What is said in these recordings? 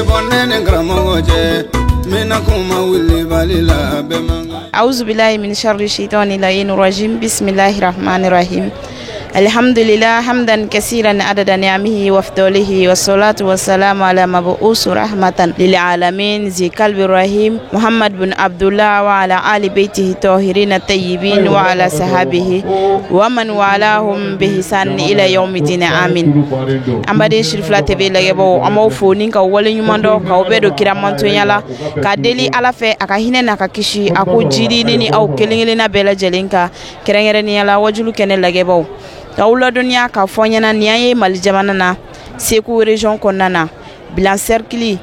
Bɔ ne karamɔgɔ cɛ n bɛna kuma wulibali la bɛɛ man kan. Auzubillahi min sharri shaitani layin rajim bismillahir rahmanir rahim alhamdulillah hamdan kasiran adada ni'amihi wa afdalihi wa salatu wa salamu ala mabu'us rahmatan lil alamin zi kalbi rahim muhammad bin abdullah wa ala ali baitihi tahirin tayyibin wa ala sahabihi wa man walahum bi ihsan ila yawmiddin amin. An baden Sirifila TV lajɛbaaw, an b'aw fo ni ka wale ɲuman dɔn k'aw bɛɛ don kira mantonya la, ka deli Ala fɛ a ka hinɛ n'a ka kisi a ko jidi ne ni aw kelen kelenna bɛɛ lajɛlen kan, kɛrɛnkɛrɛnnenya la wajulu kɛnɛ lajɛbaaw, k'aw ladɔnniya k'a fɔ ɲɛna nin y'an ye Mali jamana na, Segu région kɔnɔna na, Bilan cercle.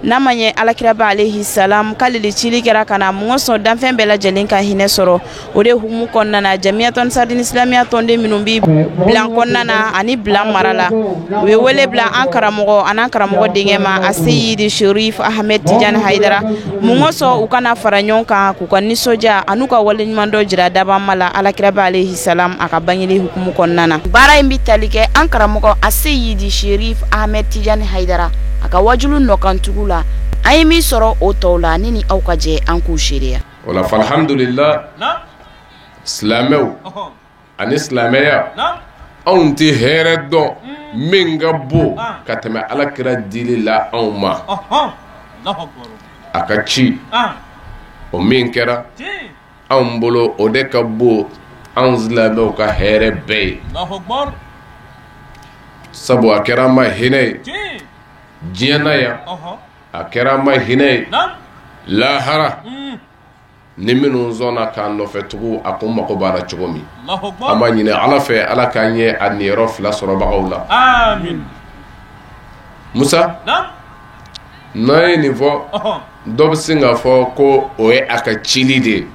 N'a ma ɲɛ alakiraba alayhi salam k'ale de cili kɛra ka na mun sɔn danfɛn bɛɛ lajɛlen ka hinɛ sɔrɔ. O de hukumu kɔnɔna na, Jamiyatu Ansardini Silamiya tɔnden minnu bɛ Bilan kɔnɔna na ani Bilan mara la, u ye wele bila an karamɔgɔ an'an karamɔgɔ denkɛ ma, Aseyidi Sherif Ahmed Tijani Hayidara, mun sɔn u kana fara ɲɔgɔn kan k'u ka nisɔndiya an'u ka waleɲuman dɔ jira dabama la alakiraba alayhi salam a ka bangeli hukumu kɔnɔna na. Baara in bɛ tali kɛ an karamɔgɔ Aseyidi Sherif Ahmed Tijani Hayidara a ka wajulu nɔkantugu la. An ye min sɔrɔ o tɔw la, ni ni aw ka jɛ an k'u seereya. O la alhamdulillah, silamɛw ani silamɛya, anw tɛ hɛrɛ dɔn min ka bon ka tɛmɛ ala kira dili la anw ma. A ka ci o min kɛra anw bolo, o de ka bon anw silamɛw ka hɛrɛ bɛɛ ye, sabu a kɛra an ma hinɛ ye diɲɛ na yan, a kɛra an ma hinɛ ye lahara. Ni minnu sɔnna k'a nɔfɛ tugu, a ko mako b'a la cogo min, an b'a ɲini Ala fɛ, Ala k'an ye a niyɔrɔ fila sɔrɔbagaw la. Musa, n'an ye nin fɔ, dɔ bɛ sin k'a fɔ ko o ye a ka cili de ye,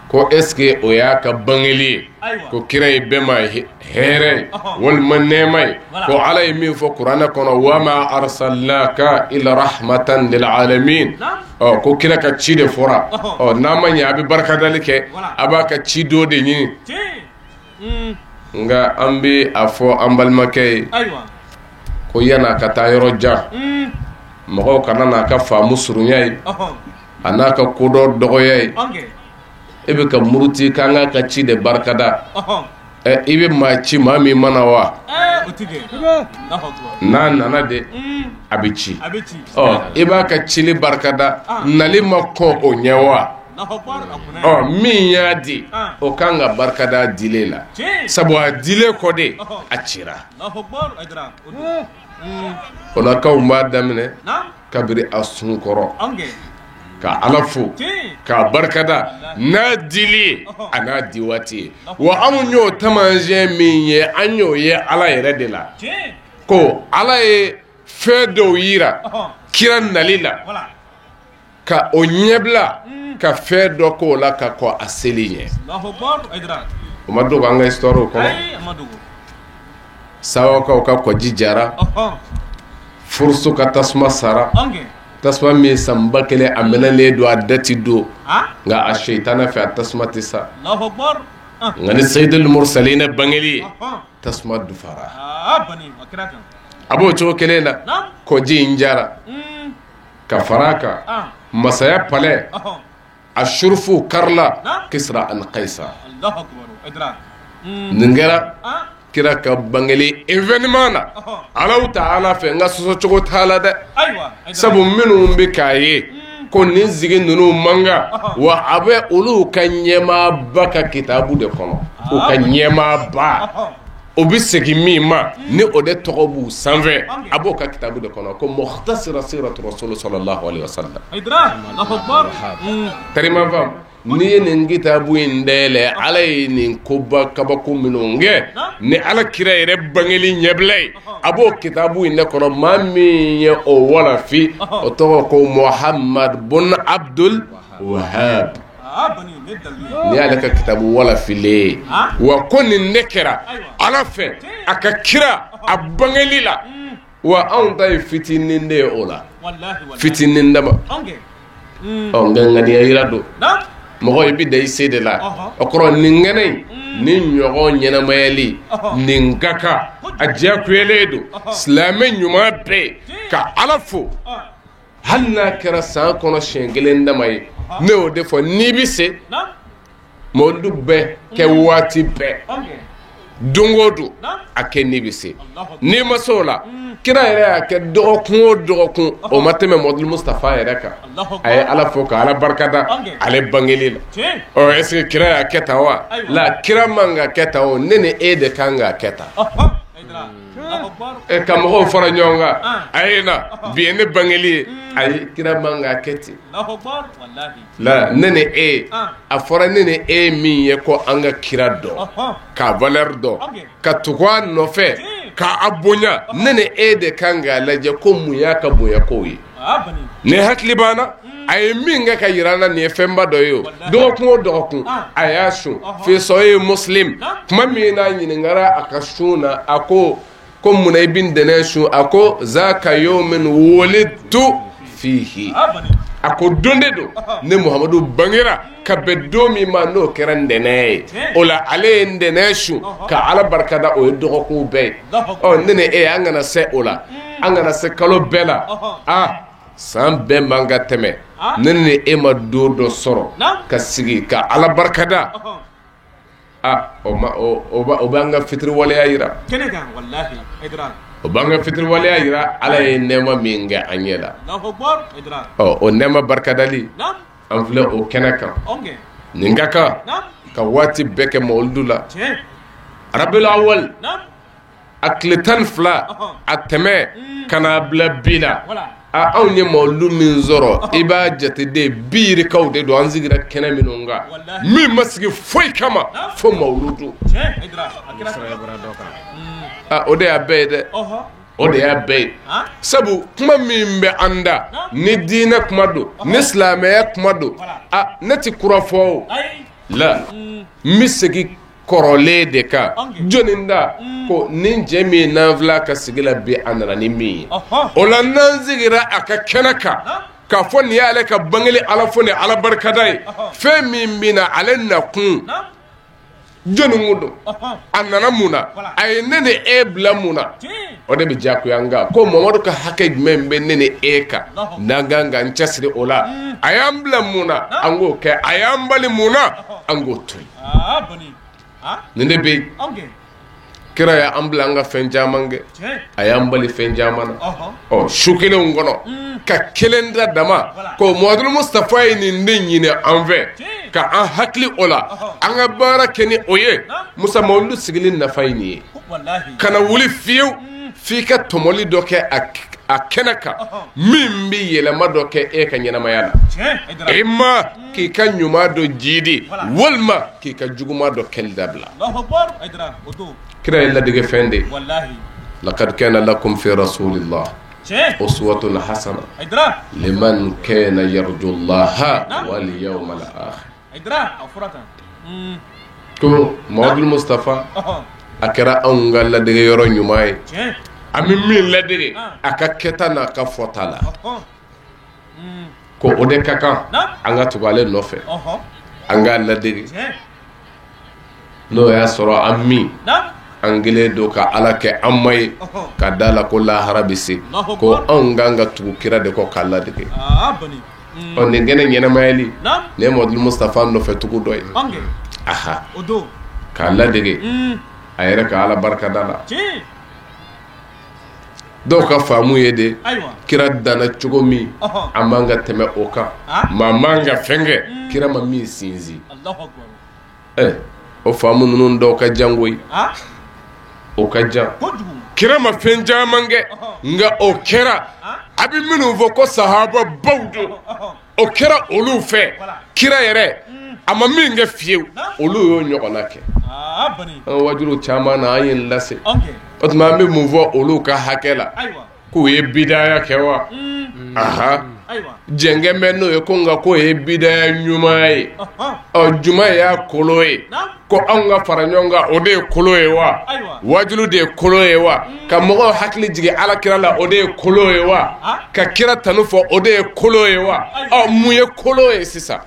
ko est ce que o y'a ka bangeli ye, ko kira ye bɛɛ ma hɛrɛ ye walima nɛɛma ye, ko Ala ye min fɔ kuranɛ kɔnɔ, wa ma arsalnaka illa rahmatan lil alamin. Ɔ, ko kira ka ci de fɔra. Ɔ, n'a ma ɲɛ a bɛ barikadali kɛ, a b'a ka ci dɔ de ɲini. Nka an bɛ a fɔ an balimakɛ ye ko yan'a ka taa yɔrɔ jan, mɔgɔw kana n'a ka faamu surunya ye, a n'a ka kodɔn dɔgɔya ye. E bɛ ka muruti k'an k'a ka ci de barikada. Ɛ, i bɛ maa ci maa min mana wa, n'a nana de a bɛ ci. Ɔ, i b'a ka cili barikada, nali ma kɔn o ɲɛ wa? Ɔ, min y'a di, o kan ka barikada dilen la, sabu a dilen kɔ de a cira. O la k'anw b'a daminɛ kabiri a sun kɔrɔ ka Ala fo k'a barikada n'a dili ye, a n'a di waati ye. Wa anw y'o taamasiyɛn min ye, an y'o ye Ala yɛrɛ de la, ko Ala ye fɛn dɔw yira kira nali la ka o ɲɛbila ka fɛn dɔ k'o la ka kɔ a seli ɲɛ. O ma dogo an ka histoire kɔnɔ. Sawakaw ka kɔji jara, furuso ka tasuma sara, tasuma min ye san 1000 a mɛnɛlen don, a dati don, nka a seitanɛ fɛ a tasuma tɛ sa. Nka ni Seyidul Mursalina bangeli ye, tasuma dufara. A b'o cogo kelen na, kɔji in jara ka fara a kan, masaya palais a surufu karila, Kisra ani Kaisar. Nin kɛra kira ka bangeli événement na Alahu taala fɛ. N ka sɔsɔ cogo t'a la dɛ, sabu minnu bɛ k'a ye ko nin sigi ninnu man kan, wa a bɛ olu ka ɲɛmaaba ka kitabu de kɔnɔ, u ka ɲɛmaaba o bɛ segin min ma, ni o de tɔgɔ b'u sanfɛ, a b'o ka kitabu de kɔnɔ, ko mukhtasira siratu rasul sallallahu alaihi wasallam. Terima faamu, n'i ye nin kitabu in dayɛlɛ, Ala ye nin koba kabako minnu kɛ ni Ala kira yɛrɛ bangeli ɲɛbila ye, a b'o kitabu in de kɔnɔ. Maa min ye o walafi, o tɔgɔ ko Muhammad bun Abdul Wahab. Ni y'ale ka kitabu walafilen ye, wa ko nin de kɛra Ala fɛ a ka kira a bangeli la. Wa anw ta ye fitinin de ye o la, fitinin dama. Ɔ, nka ŋaniya yira don, mɔgɔ i bɛ da i se de la. O kɔrɔ, nin kɛnɛ in ni ɲɔgɔn ɲɛnamayali nin ka kan, a diyagoyalen don silamɛ ɲuman bɛɛ ka Ala fo. Hali n'a kɛra san kɔnɔ siɲɛ kelen dama ye, ne y'o de fɔ, n'i bɛ se mawuludu bɛɛ kɛ waati bɛɛ, don o don a kɛ n'i bɛ se. N'i ma se o la, kira yɛrɛ y'a kɛ dɔgɔkun o dɔgɔkun, o ma tɛmɛ Mamadu Mustafa yɛrɛ kan. A ye Ala fo ka Ala barikada ale bangeli la. Ɔ, est ce que kira y'a kɛ tan wa? La, kira man ka kɛ tan o, ne ni e de kan k'a kɛ tan. Ka mɔgɔw fara ɲɔgɔn kan, a ye na bi ye ne bangeli ye. Ayi, kira man ka kɛ ten. La, ne ni e, a fɔra ne ni e min ye ko an ka kira dɔn, k'a valeur dɔn, ka tugu a nɔfɛ, k'a bonya, ne ni e de kan k'a lajɛ ko mun y'a ka bonya kow ye. Ni hakili banna, a ye min kɛ ka yira an na, nin ye fɛnba dɔ ye o. Dɔgɔkun o dɔgɔkun a y'a sun. Fi sahih Muslim, tuma min n'a ɲininkara a ka sun na, a ko ko munna i bɛ ntɛnɛn sun? A ko zaka yawmin wulidtu fihi. A ko don de don ne Muhamadu bangera ka bɛn don min ma, n'o kɛra ntɛnɛn ye. O la ale ye ntɛnɛn sun ka Ala barikada, o ye dɔgɔkun bɛɛ ye. Ɔ, ne ni e, an kana se o la, an kana se kalo bɛɛ la. Aa, san bɛɛ man ka tɛmɛ ne ni e ma don dɔ sɔrɔ ka sigi ka Ala barikada. Aa, o b'an ka fitiriwaleya yira, o b'an ka fitiriwaleya yira. Ala ye nɛɛma min kɛ an ɲɛ la, ɔ, o nɛɛma barikadali, an filɛ o kɛnɛ kan. Nin ka kan ka waati bɛɛ kɛ mawuludu la. Rabiul awal a tile 12, a tɛmɛ ka n'a bila bi la, anw ye mawuludu min sɔrɔ, i b'a jate de bi yirikaw de don. An sigira kɛnɛ minnu kan, min ma sigi foyi kama fo mawuludu. O de y'a bɛɛ ye dɛ, o de y'a bɛɛ ye. Sabu kuma min bɛ an da, ni diinɛ kuma don, ni silamɛya kuma don, ne tɛ kura fɔ o la, n bɛ segin kɔrɔlen de kan. Jɔnni da ko nin cɛ min n'an filɛ ka sigi la bi, a nana ni min ye, o la n'an sigira a ka kɛnɛ kan k'a fɔ nin y'ale ka bangeli Ala fo ni Ala barikada ye, fɛn min bɛ na ale nakun jɔnni ko don, a nana mun na, a ye ne ni e bila mun na, o de bɛ diyagoya an kan. Ko Mamadu ka hakɛ jumɛn bɛ ne ni e kan n'an kan k'an cɛsiri o la? A y'an bila mun na, an k'o kɛ. A y'an bali mun na, an k'o to yen. Nin de bɛ yen. Kira y'an bila an ka fɛn caman kɛ, a y'an bali fɛn caman na. Ɔ, su kelenw kɔnɔ ka kelen da dama ko Mamadu Mustafa ye nin de ɲini an fɛ ka an hakili o la, an ka baara kɛ ni o ye. Musa, mawuludu sigili nafa ye nin ye. Kana wuli fiyewu f'i ka tɔmɔli dɔ kɛ a kɛnɛ kan min bɛ yɛlɛma dɔ kɛ e ka ɲɛnamaya la. E ma k'i ka ɲuman dɔ jidi, walima k'i ka juguman dɔ kɛli dabila. Kira ye ladege fɛn de ye. Laqad kana lakum fi rasulillah uswatun hasana liman kana yarju allaha wal yawmal akhir. Ko Mamadu Mustafa a kɛra anw ka ladege yɔrɔ ɲuman ye. An bɛ min ladege a ka kɛta n'a ka fɔta la, ko o de ka kan an ka tugu ale nɔfɛ, an k'a ladege. N'o y'a sɔrɔ an min an kelen don ka Ala kɛ an ma ye, ka da la ko lahara bɛ se, ko anw kan ka tugu kira de kɔ k'a ladege. Ɔ, nin kɛnɛ ɲɛnamayali nin ye Mamadu Mustafa nɔfɛ tugu dɔ ye. Aha, k'a ladege a yɛrɛ ka Ala barikada la. Dɔw ka faamu ye de, kira danna cogo min, an man ka tɛmɛ o kan, maa man ka fɛn kɛ kira ma min sinsin. O faamu ninnu dɔw ka jan koyi, o ka jan. Kira ma fɛn caman kɛ, nka o kɛra a bɛ minnu fɔ ko sahaba baw don, o kɛra olu fɛ. Kira yɛrɛ a ma min kɛ fiyewu, olu y'o ɲɔgɔnna kɛ. An wajulu caman na an ye nin lase. O tuma an bɛ mun fɔ olu ka hakɛ la? K'u ye bidaya kɛ wa? Aha, jɛnkɛ bɛ n'o ye ko nka k'o ye bidaya ɲuman ye. Ɔ, juma y'a kolo ye, ko anw ka fara ɲɔgɔn kan, o de ye kolo ye wa? Wajulu de ye kolo ye wa? Ka mɔgɔw hakili jigin Ala kira la, o de ye kolo ye wa? Ka kira tanu fɔ, o de ye kolo ye wa? Ɔ, mun ye kolo ye sisan?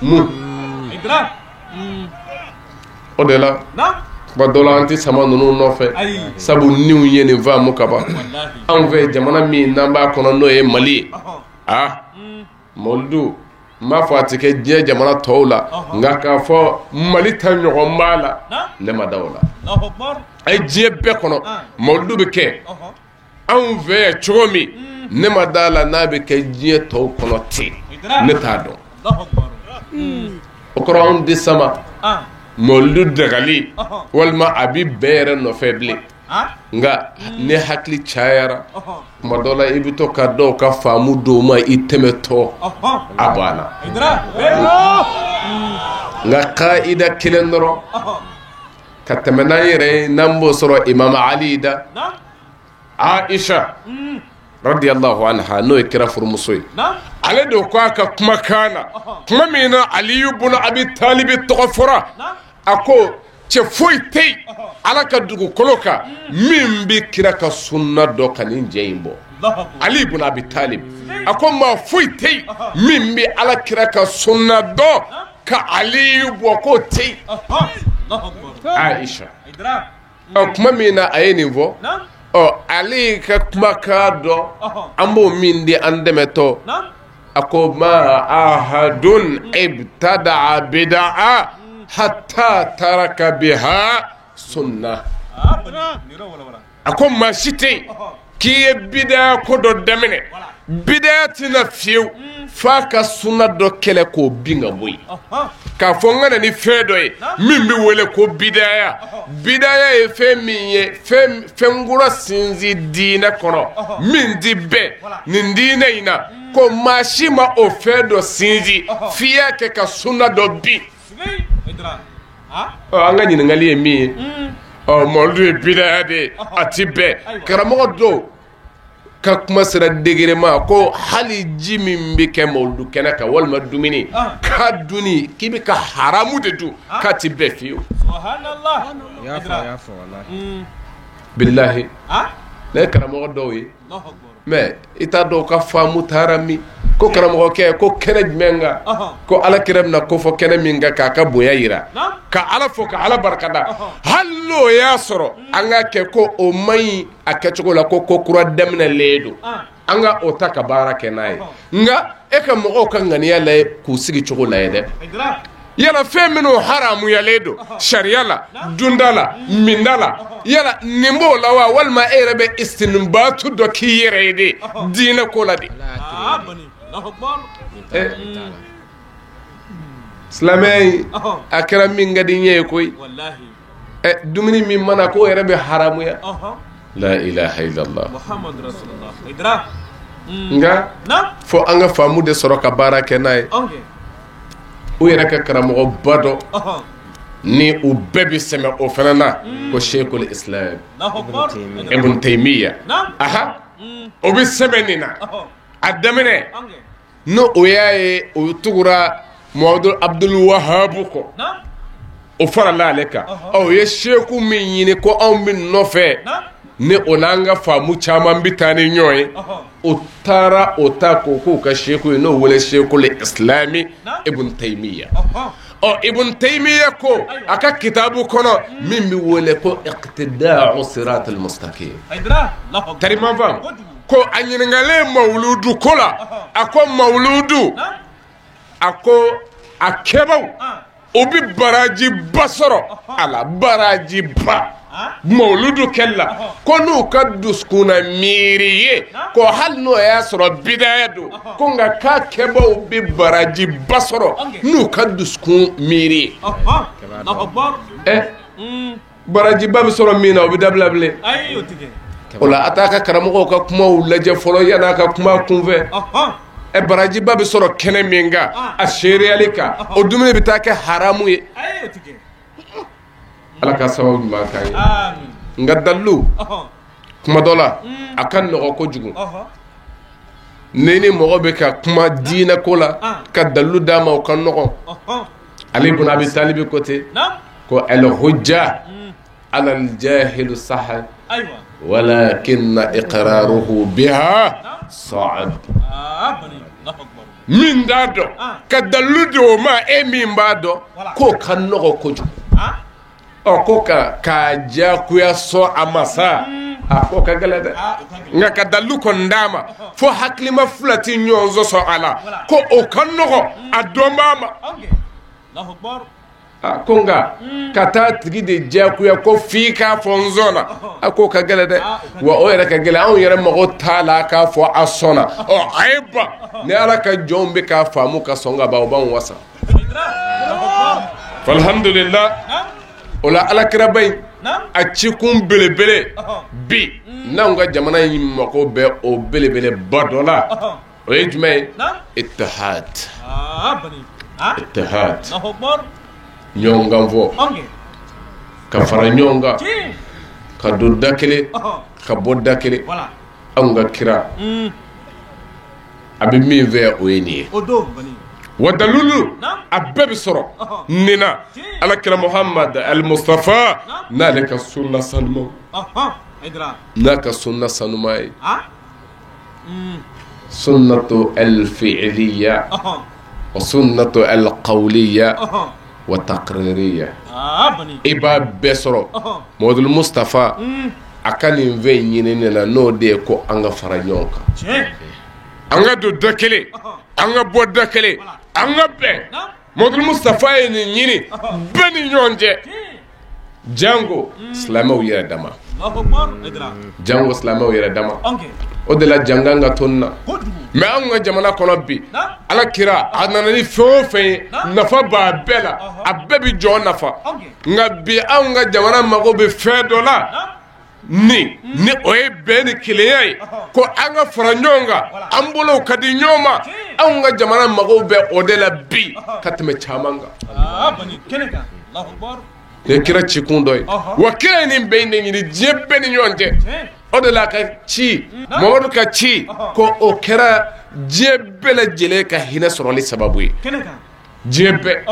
Mun? O de la Kuma dɔ la an tɛ sama ninnu nɔfɛ, sabu niw ye nin faamu kaban. Anw fɛ jamana min n'an b'a kɔnɔ n'o ye Mali ye, aa mawuludu n b'a fɔ a tɛ kɛ diɲɛ jamana tɔw la, nka k'a fɔ Mali ta ɲɔgɔn b'a la, ne ma da o la. A ye diɲɛ bɛɛ kɔnɔ mawuludu bɛ kɛ anw fɛ yan cogo min, ne ma da la n'a bɛ kɛ diɲɛ tɔw kɔnɔ ten, ne t'a dɔn. O kɔrɔ anw tɛ sama mawuludu dagali walima a bɛ bɛn yɛrɛ nɔfɛ bilen. Nka ne hakili cayara kuma dɔ la, i bɛ to ka dɔw ka faamu dɔw ma i tɛmɛtɔ a banna. Nka kaida kelen dɔrɔn ka tɛmɛ n'an yɛrɛ ye, n'an b'o sɔrɔ Imam Ali da, Aisha radiyallahu anha, n'o ye kira furumuso ye, ale de ko a ka kumakan na, kuma min na Aliyu bun Abi Talibi tɔgɔ fɔra, a ko cɛ foyi tɛ yen Ala ka dugukolo kan min bɛ kira ka sunna dɔn ka nin jɛ in bɔ. Ali bun Abi Talib a ko maa foyi tɛ yen min bɛ Ala kira ka sunna dɔn ka Aliyu bɔ, k'o tɛ yen. Aisha ɔ kuma min na a ye nin fɔ, ɔ ale ka kumakan dɔn an b'o min di an dɛmɛtɔ, a ko ma ahadun ibtada'a bid'a hatta taraka biha sunna. A ko maa si tɛ yen k'i ye bid'a ko dɔ daminɛ, bid'a tɛna fiyewu f'a ka sunna dɔ kɛlɛ k'o bin ka bɔ yen. K'a fɔ n ka na ni fɛn dɔ ye min bɛ wele ko bidaya. Bidaya ye fɛn min ye, fɛn kura sinsin diinɛ kɔnɔ min ti bɛn nin diinɛ in na, ko maa si ma o fɛn dɔ sinsin f'i y'a kɛ ka sunna dɔ bin. Ɔ an ka ɲininkali ye min ye, ɔ mawuludu ye bidaya de ye, a ti bɛn. Karamɔgɔ dɔw ka kuma sera degré ma ko hali ji min bɛ kɛ mawuludu kɛnɛ kan walima dumuni k'a dunni k'i bɛ ka haramu de dun, k'a ti bɛn fiyewu. Bilahi ne ye karamɔgɔ dɔw ye, mais i t'a dɔn ka faamu taara min ko karamɔgɔkɛ ko kɛnɛ jumɛn kan ko Ala kira bɛna ko fɔ kɛnɛ min kan k'a ka bonya yira, ka Ala fo ka Ala barikada, hali n'o y'a sɔrɔ an ka kɛ ko o man ɲi a kɛcogo la, ko ko kura daminɛlen don, an ka o ta ka baara kɛ n'a ye. Nka e ka mɔgɔw ka ŋaniya lajɛ k'u sigi cogo lajɛ dɛ. Yala fɛn minnu haramuyalen don sariya la, dunda la, minda la, yala nin b'o la wa, walima e yɛrɛ bɛ istinbatu dɔ k'i yɛrɛ ye de diinɛ ko la de? Silamɛya in a kɛra min ka di n ye koyi, dumuni min mana k'o yɛrɛ bɛ haramuya. La ilaha illallah. Nka fo an ka faamu de sɔrɔ ka baara kɛ n'a ye. U yɛrɛ ka karamɔgɔba dɔ ni u bɛɛ bɛ sɛmɛ o fana na, ko Sheikhul Islam Ibn Taymiya, aha, o bɛ sɛbɛn nin na a daminɛ, n'o o y'a ye o tugura Muhamadu Abdul Wahab kɔ, o farala ale kan. Ɔ o ye seku min ɲini ko anw bɛ nɔfɛ ni o n'an ka faamu caman bɛ taa ni ɲɔgɔn ye, o taara o ta k'o k'u ka seku ye, n'o wele Sheikhul Islami Ibn Taymiya. Ɔ Ibn Taymiya ko a ka kitabu kɔnɔ min bɛ wele ko Iqtida'u Siratal Mustaqim, tariman faamu ko a ɲininkalen mawuludu ko la, a ko mawuludu, a ko a kɛbaw o bɛ baraji ba sɔrɔ a la, baraji ba mawuludu kɛli la, ko n'u ka dusukunna miiri ye, ko hali n'o y'a sɔrɔ bidaya don, ko nka k'a kɛbaw bɛ baraji ba sɔrɔ n'u ka dusukun miiri ye. Ɛ barajiba bɛ sɔrɔ min na, o bɛ dabila bilen o la? A t'a ka karamɔgɔw ka kumaw lajɛ fɔlɔ yan'a ka kuma kunfɛ. Ɛ barajiba bɛ sɔrɔ kɛnɛ min kan, a seereyali kan, o dumuni bɛ taa kɛ haramu ye. Ala ka sababu ɲuman k'an ye. Nka dalilu kuma dɔ la a ka nɔgɔ kojugu, ni mɔgɔ bɛ ka kuma diinɛ ko la ka dalilu d'a ma, o ka nɔgɔ. Ali ibn Abi Talib ko ten ko al hujja ala al jahilu sahal walakinna iqraruhu biha sa'ab. Min t'a dɔn, ka dalilu di o ma, e min b'a dɔn, k'o ka nɔgɔ kojugu. Ɔ ko ka k'a diyagoya sɔn a ma sa, a k'o ka gɛlɛn dɛ, nka ka dalilu kɔni d'a ma fo hakilima fila tɛ ɲɔgɔn sɔsɔ a la ko o ka nɔgɔ a dɔnbaa ma. A ko nka ka taa tigi de diyagoya ko f'i k'a fɔ n sɔnna, a k'o ka gɛlɛn dɛ, wa o yɛrɛ ka gɛlɛn, anw yɛrɛ mago t'a la k'a fɔ a sɔnna. Ɔ a ye ban ni Ala ka jɔnw bɛ k'a faamu ka sɔn ka ban, o b'anw wasa. Alhamdulillah. O la alakiraba in a cikun belebele bi n'anw ka jamana in mako bɛ o belebeleba dɔ la, o ye jumɛn ye? Ittihad, ittihad, ɲɔgɔnkanfɔ, ka fara ɲɔgɔn kan, ka don da kelen, ka bɔ da kelen. Anw ka kira a bɛ min fɛ o ye nin ye. Wa dalilu a bɛɛ bɛ sɔrɔ nin na alakira Muhamad al-Mustafa n'ale ka sunna sanuma, n'a ka sunna sanuma ye sunnatu al-fi'liya wa sunnatu al-qawliya wa taqririya. I b'a bɛɛ sɔrɔ Muhamadu Mustafa a ka nin fɛn ɲinini na, n'o de ye ko an ka fara ɲɔgɔn kan, an ka don da kelen, an ka bɔ da kelen, an ka bɛn. Muhamadu Mustafa ye nin ɲini bɛɛ ni ɲɔgɔn cɛ, jango silamɛw yɛrɛ dama, jango silamɛw yɛrɛ dama. O de la jangan ka to na. Mais anw ka jamana kɔnɔ bi, ala kira a nana ni fɛn o fɛn ye, nafa b'a bɛɛ la, a bɛɛ bɛ jɔn nafa. Nka bi anw ka jamana mago bɛ fɛn dɔ la, ni o ye bɛn ni kelenya ye, ko an ka fara ɲɔgɔn kan, an bolow ka di ɲɔgɔn ma. Anw ka jamana mago bɛ o de la bi ka tɛmɛ caman kan. Nin ye kira cikun dɔ ye. Wa kira ye nin bɛn de ɲini diɲɛ bɛɛ ni ɲɔgɔn cɛ. O de la a ka ci, Mamadu ka ci, ko o kɛra diɲɛ bɛɛ lajɛlen ka hinɛ sɔrɔli sababu ye. Diɲɛ bɛɛ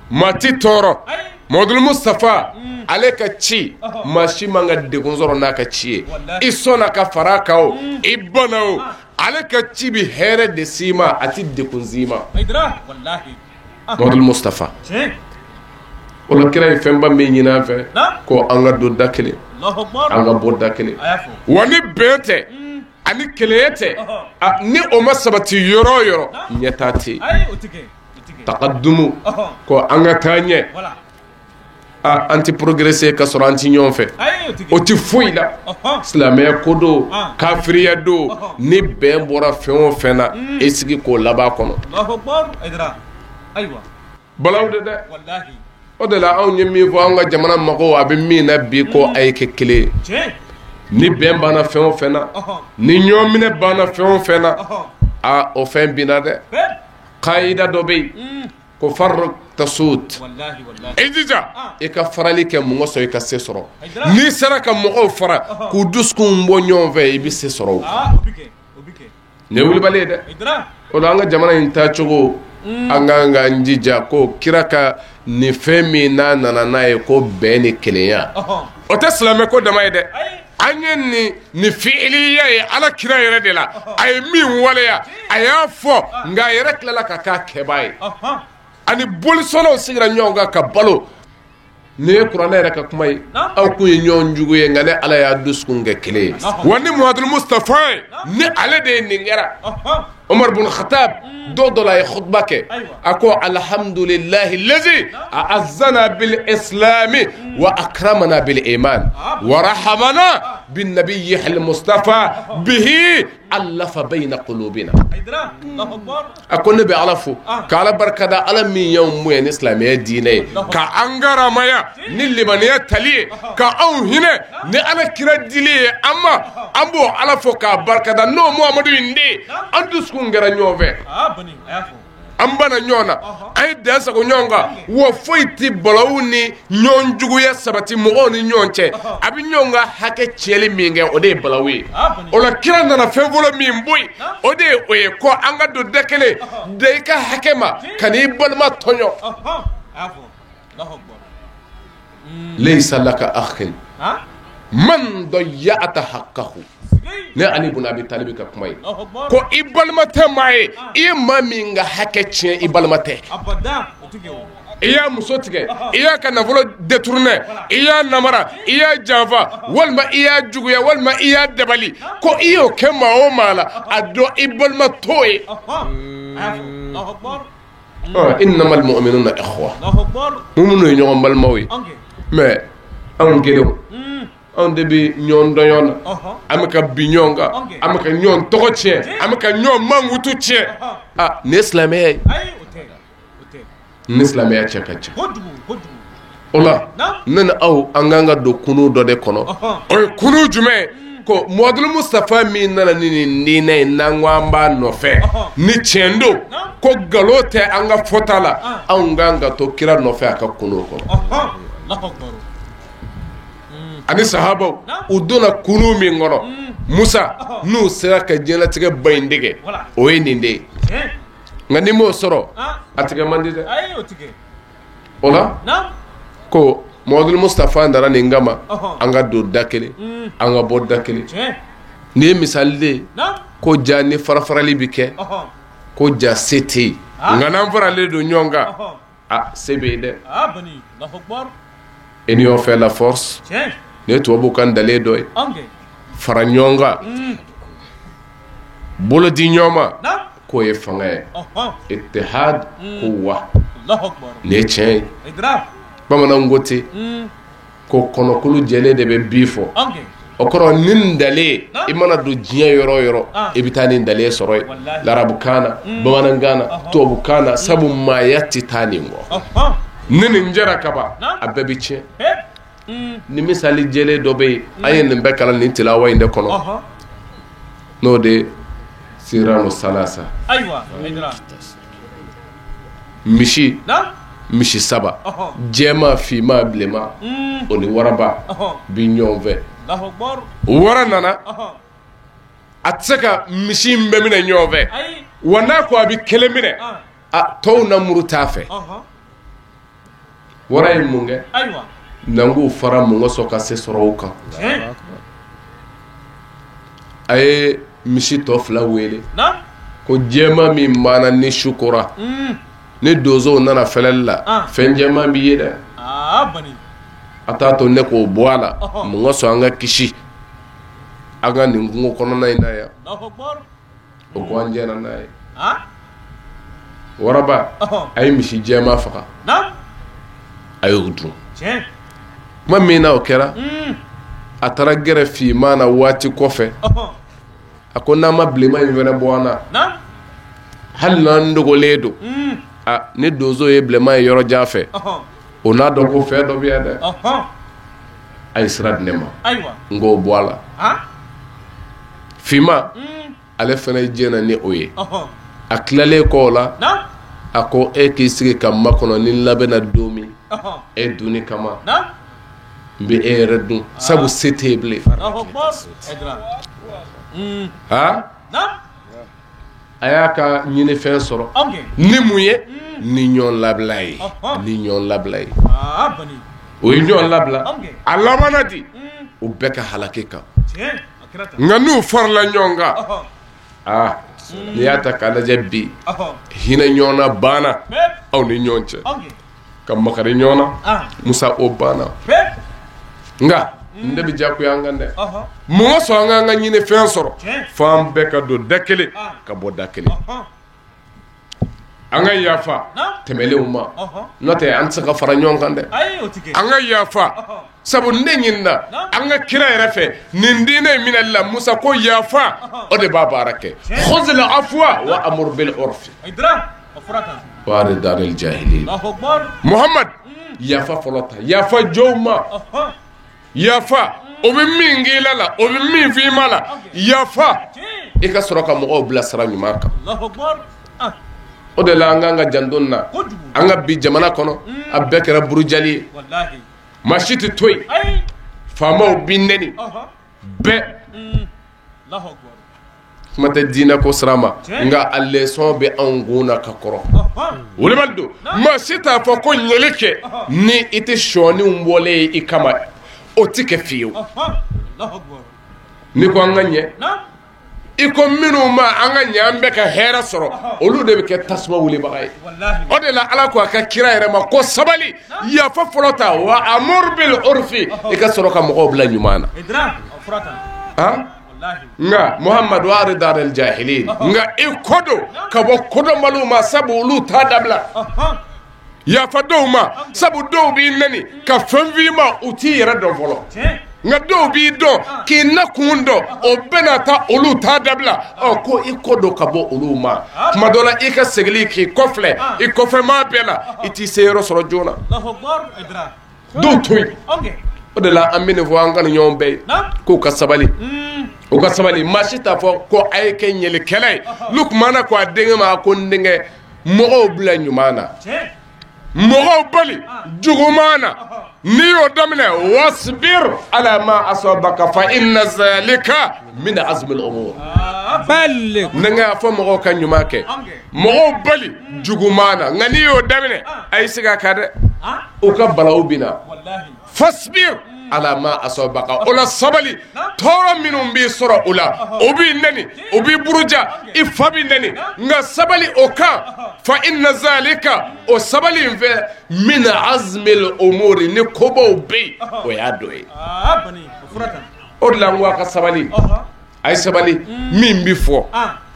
maa ti tɔɔrɔ. Mamadu Mustafa ale ka ci, maa si man ka degun sɔrɔ n'a ka ci ye. I sɔnna ka fara kan o, i banna o, ale ka ci bɛ hɛrɛ de s'i ma, a ti degun s'i ma. Mamadu Mustafa o la kira ye fɛnba min ɲini an fɛ, ko an ka don da kelen, an ka bɔ da kelen. Wa ni bɛn tɛ ani kelenya tɛ, ni o ma sabati yɔrɔ o yɔrɔ, ɲɛtaa tɛ yen. Taqaddumu, ko an ka taa ɲɛ. An tɛ progresser ka sɔrɔ an tɛ ɲɔgɔn fɛ, o tɛ foyi la. Silamɛya ko don, kafiriya don, ni bɛn bɔra fɛn o fɛn na, i sigi k'o laban kɔnɔ. Balawu de dɛ. O de la anw ye min fɔ, anw ka jamana mago a bɛ min na bi, ko a ye kɛ kelen ye. Ni bɛn banna fɛn o fɛn na, ni ɲɔgɔn minɛ banna fɛn o fɛn na, a o fɛn binna dɛ. Kayida dɔ bɛ yen ko farrik tasud, i jija i ka farali kɛ mɔgɔ sɔrɔ i ka se sɔrɔ. N'i sera ka mɔgɔw fara k'u dusukun bɔ ɲɔgɔn fɛ, i bɛ se sɔrɔ o. Nin ye wulibali ye dɛ. O la an ka jamana in taacogo, an k'an k'an jija ko kira ka nin fɛn min n'a nana n'a ye, ko bɛn ni kelenya, o tɛ silamɛ ko dama ye dɛ. An ye nin fi'iliya ye ala kira yɛrɛ de la, a ye min waleya, a y'a fɔ, nka a yɛrɛ tilala ka k'a kɛbaa ye. Ani bolisɔnnaw sigira ɲɔgɔn kan ka balo. Nin ye kuranɛ yɛrɛ ka kuma ye. Aw kun ye ɲɔgɔn jugu ye, nka ne ala y'a dusukun kɛ kelen ye. Wa ni Muhamadu Mustafa ye, ni ale de ye nin kɛra. Umar bin Khattab dɔw dɔ la a ye khutba kɛ, a ko alhamdulillahi lazi a'azzana bil islami wa akramana bil iman wa rahamana bin nabiyyi al mustafa bihi allafa bayna qulubina. A ko ne bɛ Ala fo ka Ala barika da, Ala min y'anw bonya ni silamɛya diinɛ ye, ka an karamaya ni limaniya tali ye, ka anw hinɛ ni Ala kira dili ye an ma. An b'o Ala fo k'a barika da, n'o Muhamadu in de ye, an dusukun kɛra ɲɔgɔn fɛ, an banna ɲɔgɔn na, an ye dan sago ɲɔgɔn kan. Wa foyi tɛ balawu ni ɲɔgɔn juguya sabati mɔgɔw ni ɲɔgɔn cɛ, a bɛ ɲɔgɔn ka hakɛ tiɲɛli min kɛ, o de ye balawu ye. O la kira nana fɛn fɔlɔ min bɔ yen, o de ye o ye, ko an ka don da kelen da i ka hakɛ ma, ka n'i balima tɔɲɔ. Laysa laka akhin man dayya'ata haqqahu. Ne Ali ibn Abi Talib ka kuma ye, ko i balima tɛ maa ye, i ye maa min ka hakɛ tiɲɛ, i balima tɛ. I y'a muso tigɛ, i y'a ka nafolo détourné, i y'a namara, i y'a janfa, walima i y'a juguya, walima i y'a dabali, ko i y'o kɛ maa o maa la, a dɔn i balima t'o ye. Innamal mu'minuna ikhwa, minnu ye ɲɔgɔn balimaw ye. Mais anw kelenw, anw de bɛ ɲɔgɔn dɔn na, an bɛ ka bin ɲɔgɔn kan, an bɛ ka ɲɔgɔn tɔgɔ tiɲɛ, an bɛ ka ɲɔgɔn mankutu tiɲɛ. Ah, nin ye silamɛya ye? Ni silamɛya cɛ ka ca. O la ne ni aw, an kan ka don kunu dɔ de kɔnɔ. O ye kunu jumɛn? Ko Muhamadu Mustafa min nana ni nin diinɛ ye, n'an ko an b'a nɔfɛ, ni tiɲɛ don ko nkalon tɛ an ka fɔta la, anw kan ka to kira nɔfɛ a ka kunu kɔnɔ. Ani sahabaw, u donna kunu min kɔnɔ, Musa n'u sera ka diɲɛlatigɛ ba in dege, o ye nin de ye. Nka n'i m'o sɔrɔ, a tigɛ man di dɛ. O la ko Muhamadu Mustafa nana nin kama, an ka don da kelen, an ka bɔ da kelen. Nin ye misali de ye ko ja ni farafarali bɛ kɛ, ko ja se tɛ yen, nka n'an faralen don ɲɔgɔn kan, a se bɛ yen dɛ. Union fait la force. Nin ye tubabuw kan dalen dɔ ye. Fara ɲɔgɔn kan, bolo di ɲɔgɔn ma, k'o ye fanga ye. Ittihad quwwa, nin ye tiɲɛ ye. Bamananw ko ten ko kɔnɔkulu jɛlen de bɛ bi fɔ. O kɔrɔ, nin dalen, i mana don diɲɛ yɔrɔ o yɔrɔ, i bɛ taa nin dalen sɔrɔ yen, larabukan na, bamanankan na, tubabukan na, sabu maaya tɛ taa nin kɔ. Ni nin jɛra kaban, a bɛɛ bɛ tiɲɛ. Ni misali jɛlen dɔ bɛ yen, an ye nin bɛɛ kalan nin tilawa in de kɔnɔ, n'o de siranu salasa. Misi misi saba, jɛma, finma, bilenma, o ni waraba bi ɲɔgɔn fɛ. Wara nana, a tɛ se ka misi in bɛɛ minɛ ɲɔgɔn fɛ wa. N'a ko a bɛ kelen minɛ, a tɔw na muru t'a fɛ. Wara ye mun kɛ? Nanguw fara mun ka sɔn ka se sɔrɔ o kan. A ye misi tɔ fila wele ko jɛma min banna, ni su kora, ni donsow nana fɛlɛli la, fɛn jɛman b'i ye dɛ, a t'a to ne k'o bɔ a la. Mun ka sɔn an ka kisi an ka nin kungo kɔnɔna in na yan? O ko an jɛra n'a ye. Waraba a ye misi jɛman faga, a y'o dun. Tuma min na o kɛra, a taara gɛrɛ finman na waati kɔfɛ. A ko n'an ma bilenman in fana bɔ an na, hali n'an dogolen don, a ni donso ye bilenman ye yɔrɔ jan fɛ, o n'a dɔn ko fɛn dɔ bɛ yan dɛ. A ye sira di ne ma, n k'o bɔ a la. Finman ale fana jɛna ni o ye. A tilalen kɔ o la, a ko e k'i sigi ka makɔnɔ, ni labɛnna don min e dunni kama, n bɛ e yɛrɛ dun, sabu se tɛ yen bilen. Ha, a y'a ka ɲinifɛn sɔrɔ ni mun ye? Ni ɲɔgɔn labila ye, ni ɲɔgɔn labila ye. O ye ɲɔgɔn labila, a labanna di u bɛɛ ka halaki kan. Nka n'u farala ɲɔgɔn kan, aa, n'i y'a ta k'a lajɛ bi, hinɛ ɲɔgɔn na banna aw ni ɲɔgɔn cɛ, ka makari ɲɔgɔn na, Musa, o banna. Nka n de bɛ diyagoya an kan dɛ. Mɔgɔ sɔn an k'an ka ɲini fɛn sɔrɔ, f'an bɛɛ ka don da kelen, ka bɔ da kelen, an ka yafa tɛmɛlenw ma, n'o tɛ an tɛ se ka fara ɲɔgɔn kan dɛ. An ka yafa, sabu ne ɲinina an ka kira yɛrɛ fɛ nin diinɛ in minɛli la. Musa ko yafa, o de b'a baara kɛ. Khuzil afwa wa amur bil urfi wa arid anil jahilin. Muhammad, yafa fɔlɔ ta, yafa jɔnw ma, yafa o bɛ min k'i la, o bɛ min f'i ma la, yafa, i ka sɔrɔ ka mɔgɔw bila sira ɲuman kan. O de la an k'an ka janto nin na. An ka bi jamana kɔnɔ, a bɛɛ kɛra burujali ye, maa si tɛ to yen. Faamaw bi nɛni bɛɛ, kuma tɛ diinɛ ko sira ma. Nka a leçon bɛ anw kun na ka kɔrɔ. Wolobali don, maa si t'a fɔ ko ɲɛli kɛ ni i tɛ sɔɔniw bɔlen ye i kama, o tɛ kɛ fiyewu. N'i ko an ka ɲɛ I ko minnu ma an ka ɲɛ an bɛ ka hɛrɛ sɔrɔ, olu de bɛ kɛ tasuma wulibaga ye. O de la Ala ko a ka kira yɛrɛ ma ko sabali, yafa fɔlɔ ta wa amur bil urfi, i ka sɔrɔ ka mɔgɔw bila ɲuman na. Han, nka Muhamadu arid anil jahilin, nka i kɔ don ka bɔ kodɔnbaliw ma, sabu olu t'a dabila. Yafa dɔw ma, sabu dɔw b'i nɛni ka fɛn f'i ma, u t'i yɛrɛ dɔn fɔlɔ. Nka dɔw b'i dɔn k'i nakun dɔn, o bɛna taa olu t'a dabila. Ɔ ko i kɔ don ka bɔ olu ma. Tuma dɔ la i ka segin k'i kɔfilɛ, i kɔfɛ maa bɛɛ la, i t'i se yɔrɔ sɔrɔ joona. Dɔw to yen. O de la an bɛ nin fɔ an ka ɲɔgɔn bɛɛ ye k'u ka sabali, u ka sabali. Maa si t'a fɔ ko a ye kɛ ɲɛlikɛla ye. Lukumana ko a denkɛ ma ko n denkɛ, mɔgɔw bila ɲuman na, mɔgɔw bali juguman na. N'i y'o daminɛ, wasbir ala ma asabaka fa inna zalika min azmi al-umur. N y'a fɔ mɔgɔw ka ɲuman kɛ, mɔgɔw bali juguman na. Nka n'i y'o daminɛ, a y'i sigi a kan dɛ, u ka balawu bɛ na. Fasbir ala ma asabaka, o la sabali, tɔɔrɔ minnu b'i sɔrɔ o la, o b'i nɛni, o b'i buruja, i fa b'i nɛni, nka sabali o kan. Fa inna zalika, o sabali in fɛ, min azmil umuri, ni kobaw bɛ yen, o y'a dɔ ye. O de la n ko a ka sabali, a ye sabali. Min bɛ fɔ,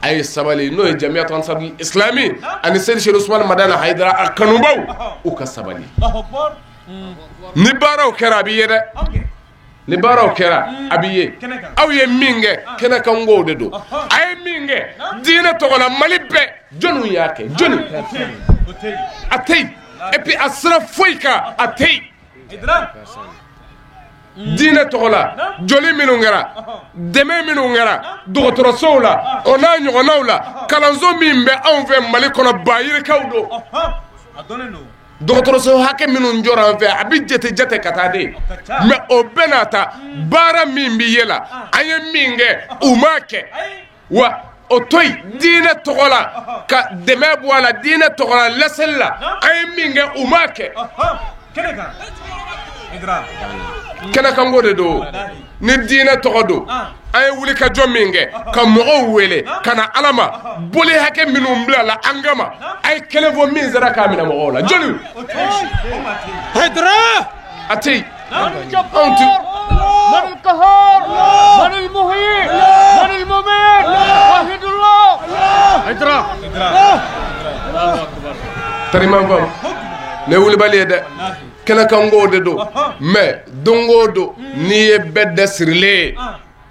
a ye sabali. N'o ye Jamiyatu Ansarul Islami ani Seyidi Cheikh Usumani Madani Hayidara a kanubaw, u ka sabali. Ni baaraw kɛra, a b'i ye dɛ. Ni baaraw kɛra, a b'i ye. Aw ye min kɛ kɛnɛ kan kow de don. A ye min kɛ diinɛ tɔgɔ la Mali bɛɛ, jɔnniw y'a kɛ? Jɔnni? A tɛ yen. Et puis a sira foyi kan, a tɛ yen. Diinɛ tɔgɔ la, joli minnu kɛra, dɛmɛ minnu kɛra dɔgɔtɔrɔsow la, o n'a ɲɔgɔnnaw la, kalanso min bɛ anw fɛ Mali kɔnɔ, bayirikaw don. Dɔgɔtɔrɔso hakɛ minnu jɔra an fɛ, a bɛ jate jate ka taa de. Mais o bɛɛ n'a ta, baara min bɛ ye la, an ye min kɛ, u m'a kɛ. Wa o to yen, diinɛ tɔgɔ la ka dɛmɛ bɔ a la, diinɛ tɔgɔ la laseli la, an ye min kɛ, u m'a kɛ. Kɛnɛkanko de don. Ni diinɛ tɔgɔ don, an ye wuli ka jɔ min kɛ ka mɔgɔw wele ka na Ala ma, boli hakɛ minnu bila la an kama, a ye kelen fɔ min sera k'a minɛ mɔgɔw la. Jɔnni? A tɛ yen. Anw ti. Tariman faamu ne wulibali ye dɛ. Kɛnɛkanko de don. Mais don o don, n'i ye bɛɛ dɛsirilen ye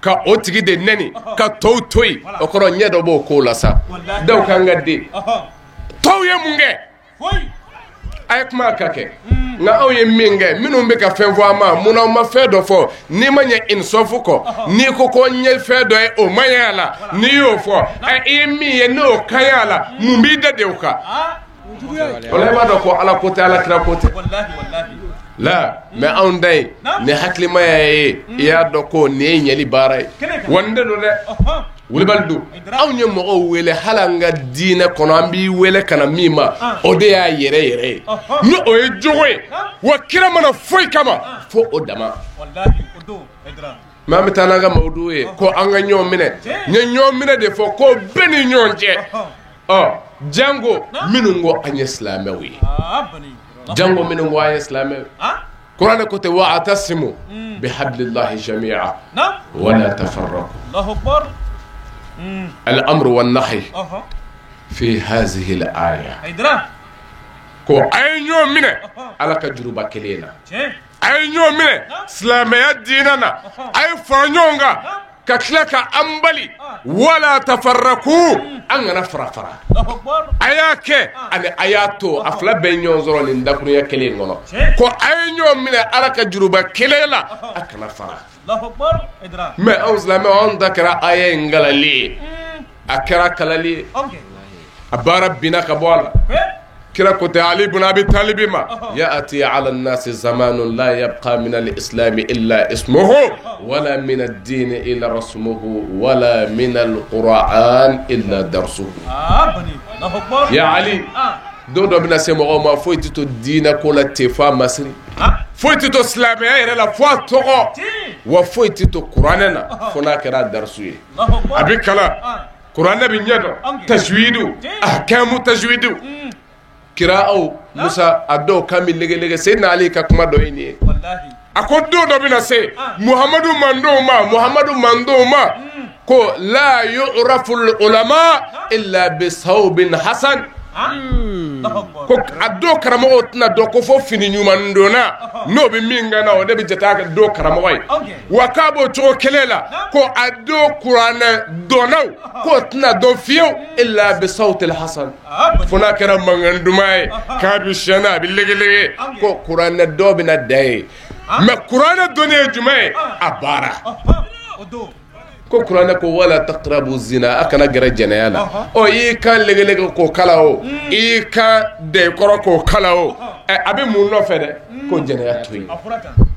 ka o tigi de nɛni ka tɔw to yen, o kɔrɔ ɲɛ dɔ b'o ko la sa. Dɔw kan ka den tɔw ye mun kɛ? A ye kuma ka kɛ. Nka anw ye min kɛ, minnu bɛ ka fɛn fɔ an ma, munna aw ma fɛn dɔ fɔ? N'i ma ɲɛ insɔfu kɔ, n'i ko ko n ye fɛn dɔ ye, o ma ɲɛ a la, n'i y'o fɔ, i ye min ye n'o ka ɲi a la, mun b'i da de o kan? O la i b'a dɔn ko Ala ko tɛ, Ala kira ko tɛ. La, mais anw da ye ni hakilimaya ye, i y'a dɔn ko nin ye ɲɛli baara ye. Wa nin de don dɛ, wulibali don. Anw ye mɔgɔw wele hali an ka diinɛ kɔnɔ, an b'i wele ka na min ma, o de y'a yɛrɛ yɛrɛ ye. Ni o ye jogo ye, wa kira mana foyi kama fo o dama. Mais an bɛ taa n'an ka mawudu ye ko an ka ɲɔgɔn minɛ. N ye ɲɔgɔn minɛ de fɔ ko bɛɛ ni ɲɔgɔn cɛ. Ɔ jango minnu ko an ye silamɛw ye, jango minnu ko an ye silamɛw ye. Kuranɛ ko ten, wa atasimu bihablillahi jami'a wala tafarraqu. Al-amru wan nahy fi hazihi al-aya. Ko a ye ɲɔgɔn minɛ Ala ka juruba kelen na, a ye ɲɔgɔn minɛ silamɛya diinɛ na, a ye fara ɲɔgɔn kan ka tila ka an bali wala tafarraqu, an kana fara fara. A y'a kɛ ani a y'a to, a fila bɛɛ ɲɔgɔn sɔrɔ nin dakurunya kelen in kɔnɔ. Ko a ye ɲɔgɔn minɛ Ala ka juruba kelen la, a kana fara. Mais anw silamɛw, anw ta kɛra aya in kalali ye, a kɛra kalali ye, a baara binna ka bɔ a la. Kira ko tɛ Ali ibn Abi Talib ma, ya'ti ala an-nasi zamanun la yabqa min al-islam illa ismuhu wala min ad-din illa rasmuhu wala min al-Qur'an illa darsuhu. Ya Ali, don dɔ bɛna se mɔgɔw ma, foyi tɛ to diinɛ ko la ten f'a masiri, Foyi tɛ to silamɛya yɛrɛ la fo a tɔgɔ, wa foyi tɛ to kuranɛ na fo n'a kɛra a darisu ye. A bɛ kalan, kuranɛ bɛ ɲɛdɔn, tajwidu, ahkamu tajwidu, kiraaw Musa a dɔw kan bɛ legelege. Seyidina Ali ka kuma dɔ ye nin ye. A ko don dɔ bɛna se Muhamadu mandenw ma, Muhamadu mandenw ma, ko la yu'rafu ulama illa bi sawbin hasan. Ko a don karamɔgɔw tɛna dɔn ko fo fini ɲuman donna n'o bɛ min kan na, o de bɛ jate a don karamɔgɔ ye. Wa k'a b'o cogo kelen la, ko a don kuranɛ dɔnnaw k'o tɛna dɔn fiyewu illa bi sawtil hasan, fo n'a kɛra mankan duman ye, k'a bɛ siyɛn, a bɛ legelege, ko kuranɛ dɔ bɛna da ye. Mais kuranɛ dɔnni ye jumɛn ye? A baara. Ko kuranɛ ko wala taqrabu zina, a kana gɛrɛ jɛnɛya la. Ɔ, i y'i kan legelege k'o kala o, i y'i kan dɛnkɔrɔ k'o kala o, a bɛ mun nɔfɛ dɛ? Ko jɛnɛya to yen.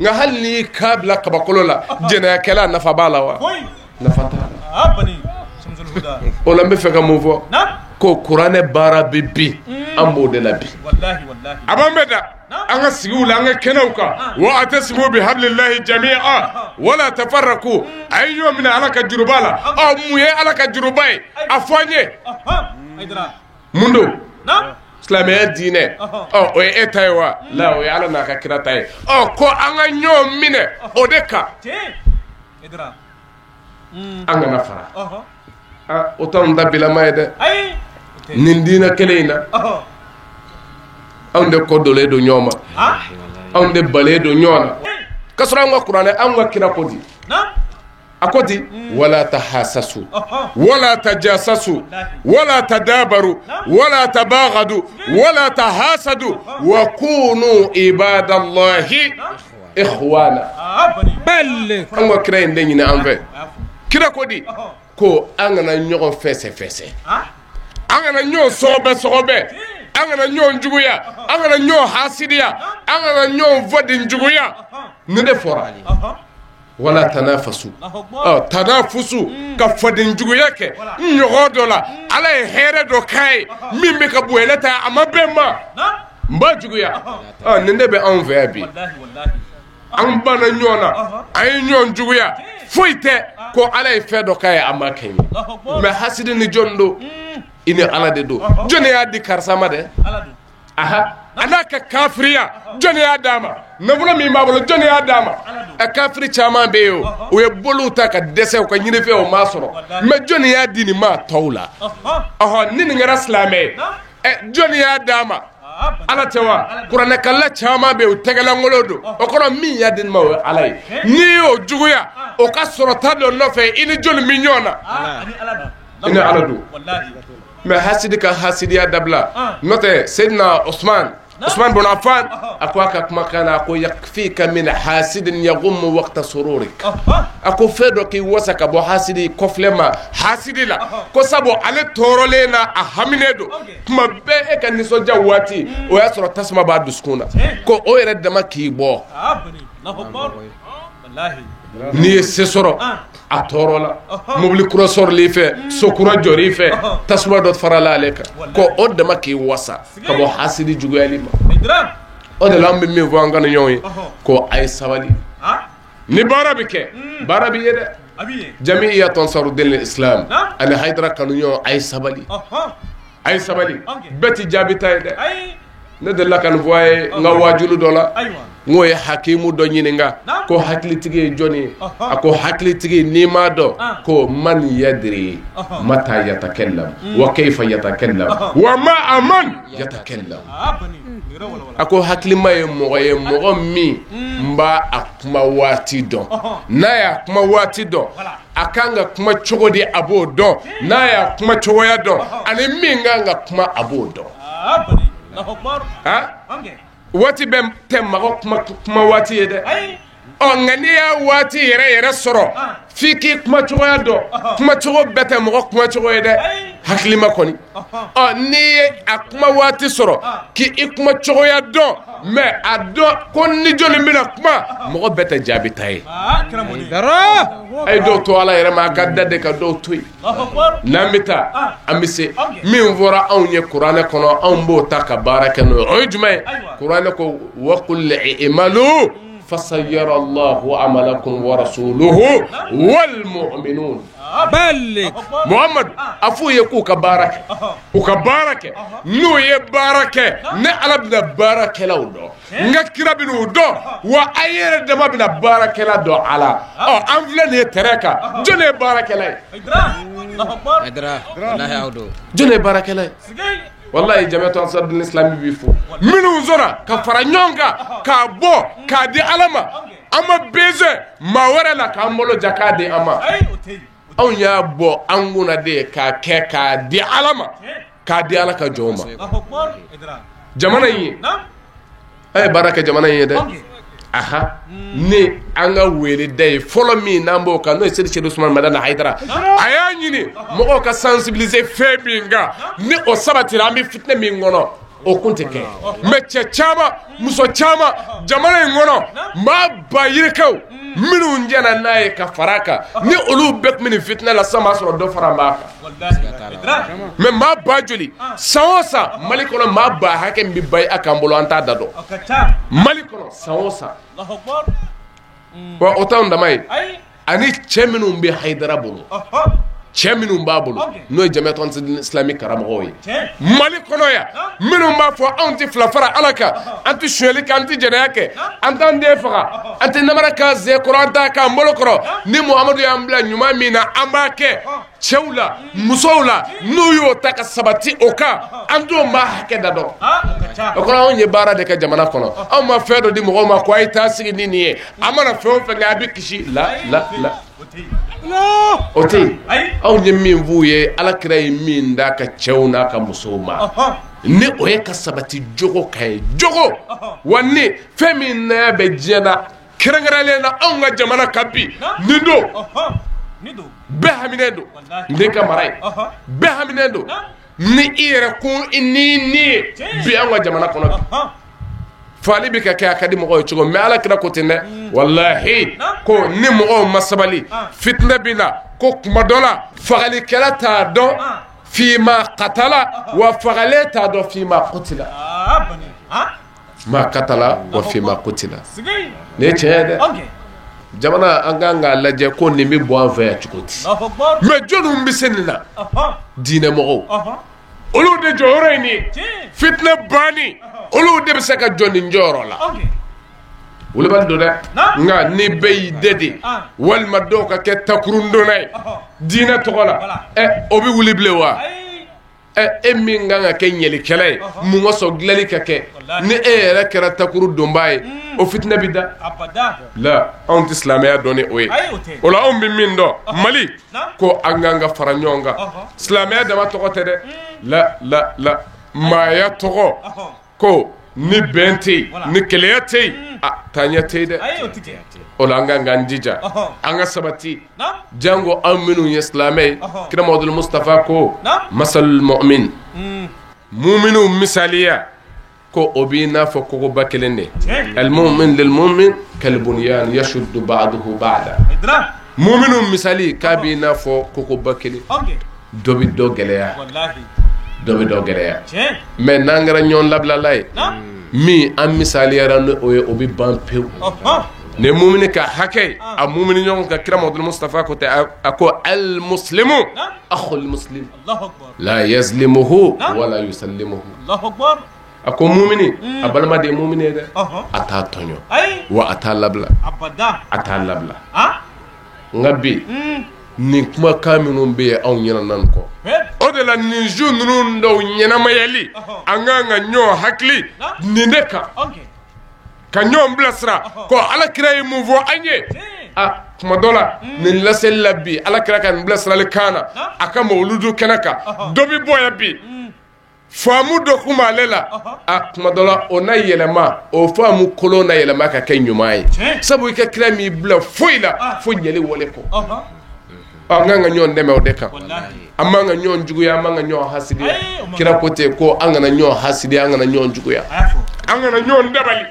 Nka hali n'i y'i kan bila kabakolo la, jɛnɛyakɛla nafa b'a la wa? Nafa t'a la. O la n bɛ fɛ ka mun fɔ? Ko kuranɛ baara bɛ bi, an b'o de la bi. A b'an bɛɛ da an ka sigiw la, an ka kɛnɛw kan. Wa atasimu bi hablillahi jami'a wala tafarraqu. A ye ɲɔgɔn minɛ Ala ka juruba la. Ɔ, mun ye Ala ka juruba ye? A fɔ an ye mun don? Silamɛya diinɛ, ɔ, o ye e ta ye wa? La, o ye Ala n'a ka kira ta ye. Ɔ, ko an ka ɲɔgɔn minɛ o de kan, an kana fara. O t'anw ta bilama ye dɛ. Nin diinɛ kelen in na, anw de kɔ dolen don ɲɔgɔn ma, anw de balen don ɲɔgɔn na, k'a sɔrɔ an ka kuranɛ, an ka kira ko di? A ko di: wala tahasasu wala tajasasu wala tadabaru wala tabagadu wala tahasadu wa kunu ibadallahi ikhwana. An ka kira in de ɲini an fɛ. Kira ko di? Ko an kana ɲɔgɔn fɛsɛ fɛsɛ, an kana ɲɔgɔn sɔgɔbɛ sɔgɔbɛ, an kana ɲɔgɔn juguya, an kana ɲɔgɔn hasidiya, an kana ɲɔgɔn faden juguya. Nin de fɔra. Wala tanafasu, ɔ, tanafusu, ka faden juguya kɛ n ɲɔgɔn dɔ la. Ala ye hɛrɛ dɔ k'a ye min bɛ ka bonya ne ta, a ma bɛn ma, n b'a juguya. Ɔ, nin de bɛ anw fɛ yan bi. An banna ɲɔgɔn na, an ye ɲɔgɔn juguya, foyi tɛ ko Ala ye fɛn dɔ k'a ye a ma kɛ ye. Mais hasidi ni jɔn don? I ni Ala de don. Jɔn y'a di karisa ma dɛ? Aha, a n'a ka kafiriya, jɔn y'a d'a ma? Nafolo min b'a bolo, jɔn y'a d'a ma? A kafiri caman bɛ yen, o u ye boliw ta ka dɛsɛ u ka ɲinifɛn, o m'a sɔrɔ. Mais jɔn y'a di nin maa tɔw la? Ɔhɔ, ni nin kɛra silamɛ ye, ɛ, jɔn y'a d'a ma? Ala tɛ wa? Kuranɛkalanna caman bɛ yen, u tɛgɛlankolon don. O kɔrɔ, min y'a di nin ma, o ye Ala ye. N'i y'o juguya o ka sɔrɔta dɔ nɔfɛ, i ni jɔnni bɛ ɲɔgɔn na? I ni Ala don. Mais hasidi ka hasidiya dabila. N'o tɛ, Seydina Usman, Usman bun Affan, a ko a ka kumakan na, a ko: yakfika min hasidin yaghummu waqta sururik. A ko fɛn dɔ k'i wasa ka bɔ hasidi kɔfilɛ ma, hasidi la, ko sabu ale tɔɔrɔlen na, a haminen don tuma bɛɛ. E ka nisɔndiya waati, o y'a sɔrɔ tasuma b'a dusukun na. Ko o yɛrɛ dama k'i bɔ. N'i ye se sɔrɔ, a tɔɔrɔ la, mobili kura sɔrɔli fɛ, so kura jɔr'i fɛ, tasuma dɔ farala ale kan. Ko o dama k'i wasa ka bɔ hasidi juguyali ma. O de la, an bɛ min fɔ an ka ɲɔgɔn ye, ko a ye sabali. Ni baara bɛ kɛ, baara bɛ ye dɛ. Jamiya Ansarudin Islam ani Hayidara kanuɲɔgɔn, a ye sabali, a ye sabali. Bɛɛ tɛ jaabi ta ye dɛ. Ne delila ka nin fɔ a ye n ka wajulu dɔ la. N k'o ye hakimu dɔ ɲininka ko hakilitigi ye jɔnni ye? A ko hakilitigi, n'i m'a dɔn, ko man yadiri mata yatakallam wa kayfa yatakallam wa ma'a man yatakallam. A ko hakilima ye mɔgɔ ye, mɔgɔ min n b'a a kuma waati dɔn. N'a y'a kuma waati dɔn, a kan ka kuma cogo di, a b'o dɔn. N'a y'a kuma cogoya dɔn, ani min kan ka kuma, a b'o dɔn. Waati bɛ tɛ mɔgɔ kuma waati ye dɛ. Ɔ, nka n'i y'a waati yɛrɛ yɛrɛ sɔrɔ, f'i k'i kuma cogoya dɔn. Kuma cogo bɛɛ tɛ mɔgɔ kuma cogo ye dɛ. Hakilima kɔni, ɔ n'i ye a kuma waati sɔrɔ k'i kuma cogoya dɔn, mais a dɔn ko ni jɔnni bɛna kuma, mɔgɔ bɛɛ tɛ jaabi ta ye. A ye dɔw to Ala yɛrɛ ma, a ka da de ka dɔw to yen. N'an bɛ taa an bɛ se min fɔra anw ye kuranɛ kɔnɔ, anw b'o ta ka baara kɛ n'o ye. O ye jumɛn ye? Kuranɛ ko wa qul i'malu fasayara Allahu amalakum wa rasuluhu wal mu'minun. Muhammad a f'u ye k'u ka baara kɛ, u ka baara kɛ. N'u ye baara kɛ, ne Ala bɛna baarakɛlaw dɔn, n ka kira bɛn'u dɔn, wa a yɛrɛ dama bɛna baarakɛla dɔn a la. Ɔ an filɛ nin ye terrain kan, jɔn ye baarakɛla ye? Jɔn ye baarakɛla ye? Walayi Jamiatu Ansarudini Islami b'i fo. Minnu sɔnna ka fara ɲɔgɔn kan k'a bɔ k'a di Ala ma, an ma besoin maa wɛrɛ la k'an bolo ja k'a di an ma. Anw y'a bɔ an kunna de k'a kɛ k'a di Ala ma, k'a di Ala ka jɔnw ma. Jamana in ye, an ye baara kɛ jamana in ye dɛ. Aha, ni an ka weeleda ye fɔlɔ min n'an b'o kan, n'o ye Seyidi Sedu Usumani Madani Hayidara, a y'a ɲini mɔgɔw ka sensibiliser fɛn min kan, ni o sabatira an bɛ fitinɛ min kɔnɔ, o kun tɛ kɛ. Mais cɛ caman, muso caman, jamana in kɔnɔ, maa ba yirikaw minnu jɛna n'a ye ka fara a kan, ni olu bɛɛ tun bɛ nin fitinɛ la sisan, b'a sɔrɔ dɔ fara b'a kan. Mais maa ba joli san o san Mali kɔnɔ, maa ba hakɛ min bɛ ba a k'an bolo, an t'a da dɔn. Mali kɔnɔ san o san. Wa o t'anw dama ye, ani cɛ minnu bɛ Hayidara bolo, cɛ minnu b'a bolo, n'o ye Jamiatu Ansarudini Islami karamɔgɔw ye Mali kɔnɔ yan, minnu b'a fɔ anw tɛ fila fara Ala kan, an tɛ sonyali kɛ, an tɛ jɛnɛya kɛ, an t'an den faga, an tɛ namara k'an sen kɔrɔ, an t'a k'an bolo kɔrɔ. Ni Muhamadu y'an bila ɲuman min na, an b'a kɛ. Cɛw la, musow la, n'u y'o ta ka sabati o kan, an t'o maa hakɛ da dɔn. O kɔrɔ anw ye baara de kɛ jamana kɔnɔ. Anw ma fɛn dɔ di mɔgɔw ma ko a ye taa sigi ni nin ye, an mana fɛn o fɛn kɛ a bɛ kisi la la la. O tɛ yen. Anw ye min f'u ye, Ala kira ye min d'a ka cɛw n'a ka musow ma, ni o ye ka sabati jogo kan ye, jogo wa ni fɛn min n'a bɛ diɲɛ na, kɛrɛnkɛrɛnlen na anw ka jamana kan bi, nin don bɛɛ haminen don ni ka mara ye, bɛɛ haminen don ni i yɛrɛ kun ni ni ye bi anw ka jamana kɔnɔ bi. Faali bɛ ka kɛ, a ka di mɔgɔw ye cogo mais Ala kira ko ten dɛ, walahi ko ni mɔgɔw ma sabali, fitinɛ bɛ na. Ko kuma dɔ la fagalikɛla t'a dɔn fima katala, wa fagalen t'a dɔn fima kutila. Ma katala wa fima kutila. Nin ye tiɲɛ ye dɛ. Jamana an kan k'a lajɛ ko nin bɛ bɔ an fɛ yan cogo di? Mais jɔnniw bɛ se nin na? Diinɛ mɔgɔw, olu de jɔyɔrɔ ye nin ye. Fitinɛ banni, olu de bɛ se ka jɔ nin jɔyɔrɔ la. Wulibali don dɛ, nka ni bɛɛ y'i dɛ de, walima dɔw ka kɛ takurundonna ye diinɛ tɔgɔ la, ɛ o bɛ wuli bilen wa? Ɛ e min kan ka kɛ ɲɛlikɛla ye, mun ka sɔn dilanli ka kɛ, ni e yɛrɛ kɛra takuru donbaa ye, o fitinɛ bɛ da la. Anw tɛ silamɛya dɔn ni o ye. O la anw bɛ min dɔn Mali ko, an kan ka fara ɲɔgɔn kan. Silamɛya dama tɔgɔ tɛ dɛ, la la la, maaya tɔgɔ ko ni bɛn tɛ yen, ni kɛlɛya tɛ yen, a taaɲɛ tɛ yen dɛ. O la an kan k'an jija, an ka sabati, jango an minnu ye silamɛ ye. Kira Muhamadu Mustafa ko masalul mu'min, muminu misaliya ko o b'i n'a fɔ kogoba kelen de. Al mu'min lil mu'min kal bunyan yashuddu ba'duhu ba'da. Muminu misali k'a b'i n'a fɔ kogoba kelen, dɔ bɛ dɔ gɛlɛya, dɔ bɛ dɔ gɛlɛya. Mais n'an kɛra ɲɔgɔn labilala ye, min an misaliyara ni o ye, o bɛ ban pewu. Nin mumini ka hakɛ ye a mumini ɲɔgɔn ka. Kira Muhamadu Mustafa ko tɛ, a ko al muslimu akhul muslim la yazlimuhu wala yusallimuhu. A ko mumini a balima de ye mumini ye dɛ, a t'a tɔɲɔ wa a t'a labila, a t'a labila. Nka bi nin kumakan minnu bɛ yen, anw ɲɛna nin kɔ, o de la nin su ninnu dɔw ɲɛnamayali, an kan ka ɲɔgɔn hakili nin de kan, ka ɲɔgɔn bilasira ko Ala kira ye mun fɔ an ye. A tuma dɔ la nin laseli la bi, Ala kira ka nin bilasirali kan na a ka mawuludu kɛnɛ kan, dɔ bɛ bɔ yan bi, faamu dɔ kun b'ale la. A tuma dɔ la o na yɛlɛma, o faamu kolon na yɛlɛma ka kɛ ɲuman ye, sabu i ka kira m'i bila foyi la fo ɲɛli wale kɔ. An kan ka ɲɔgɔn dɛmɛ o de kan. An man ka ɲɔgɔn juguya, an man ka ɲɔgɔn hasidiya. Kira ko ten ko an kana ɲɔgɔn hasidiya, an kana ɲɔgɔn juguya, an kana ɲɔgɔn dabali,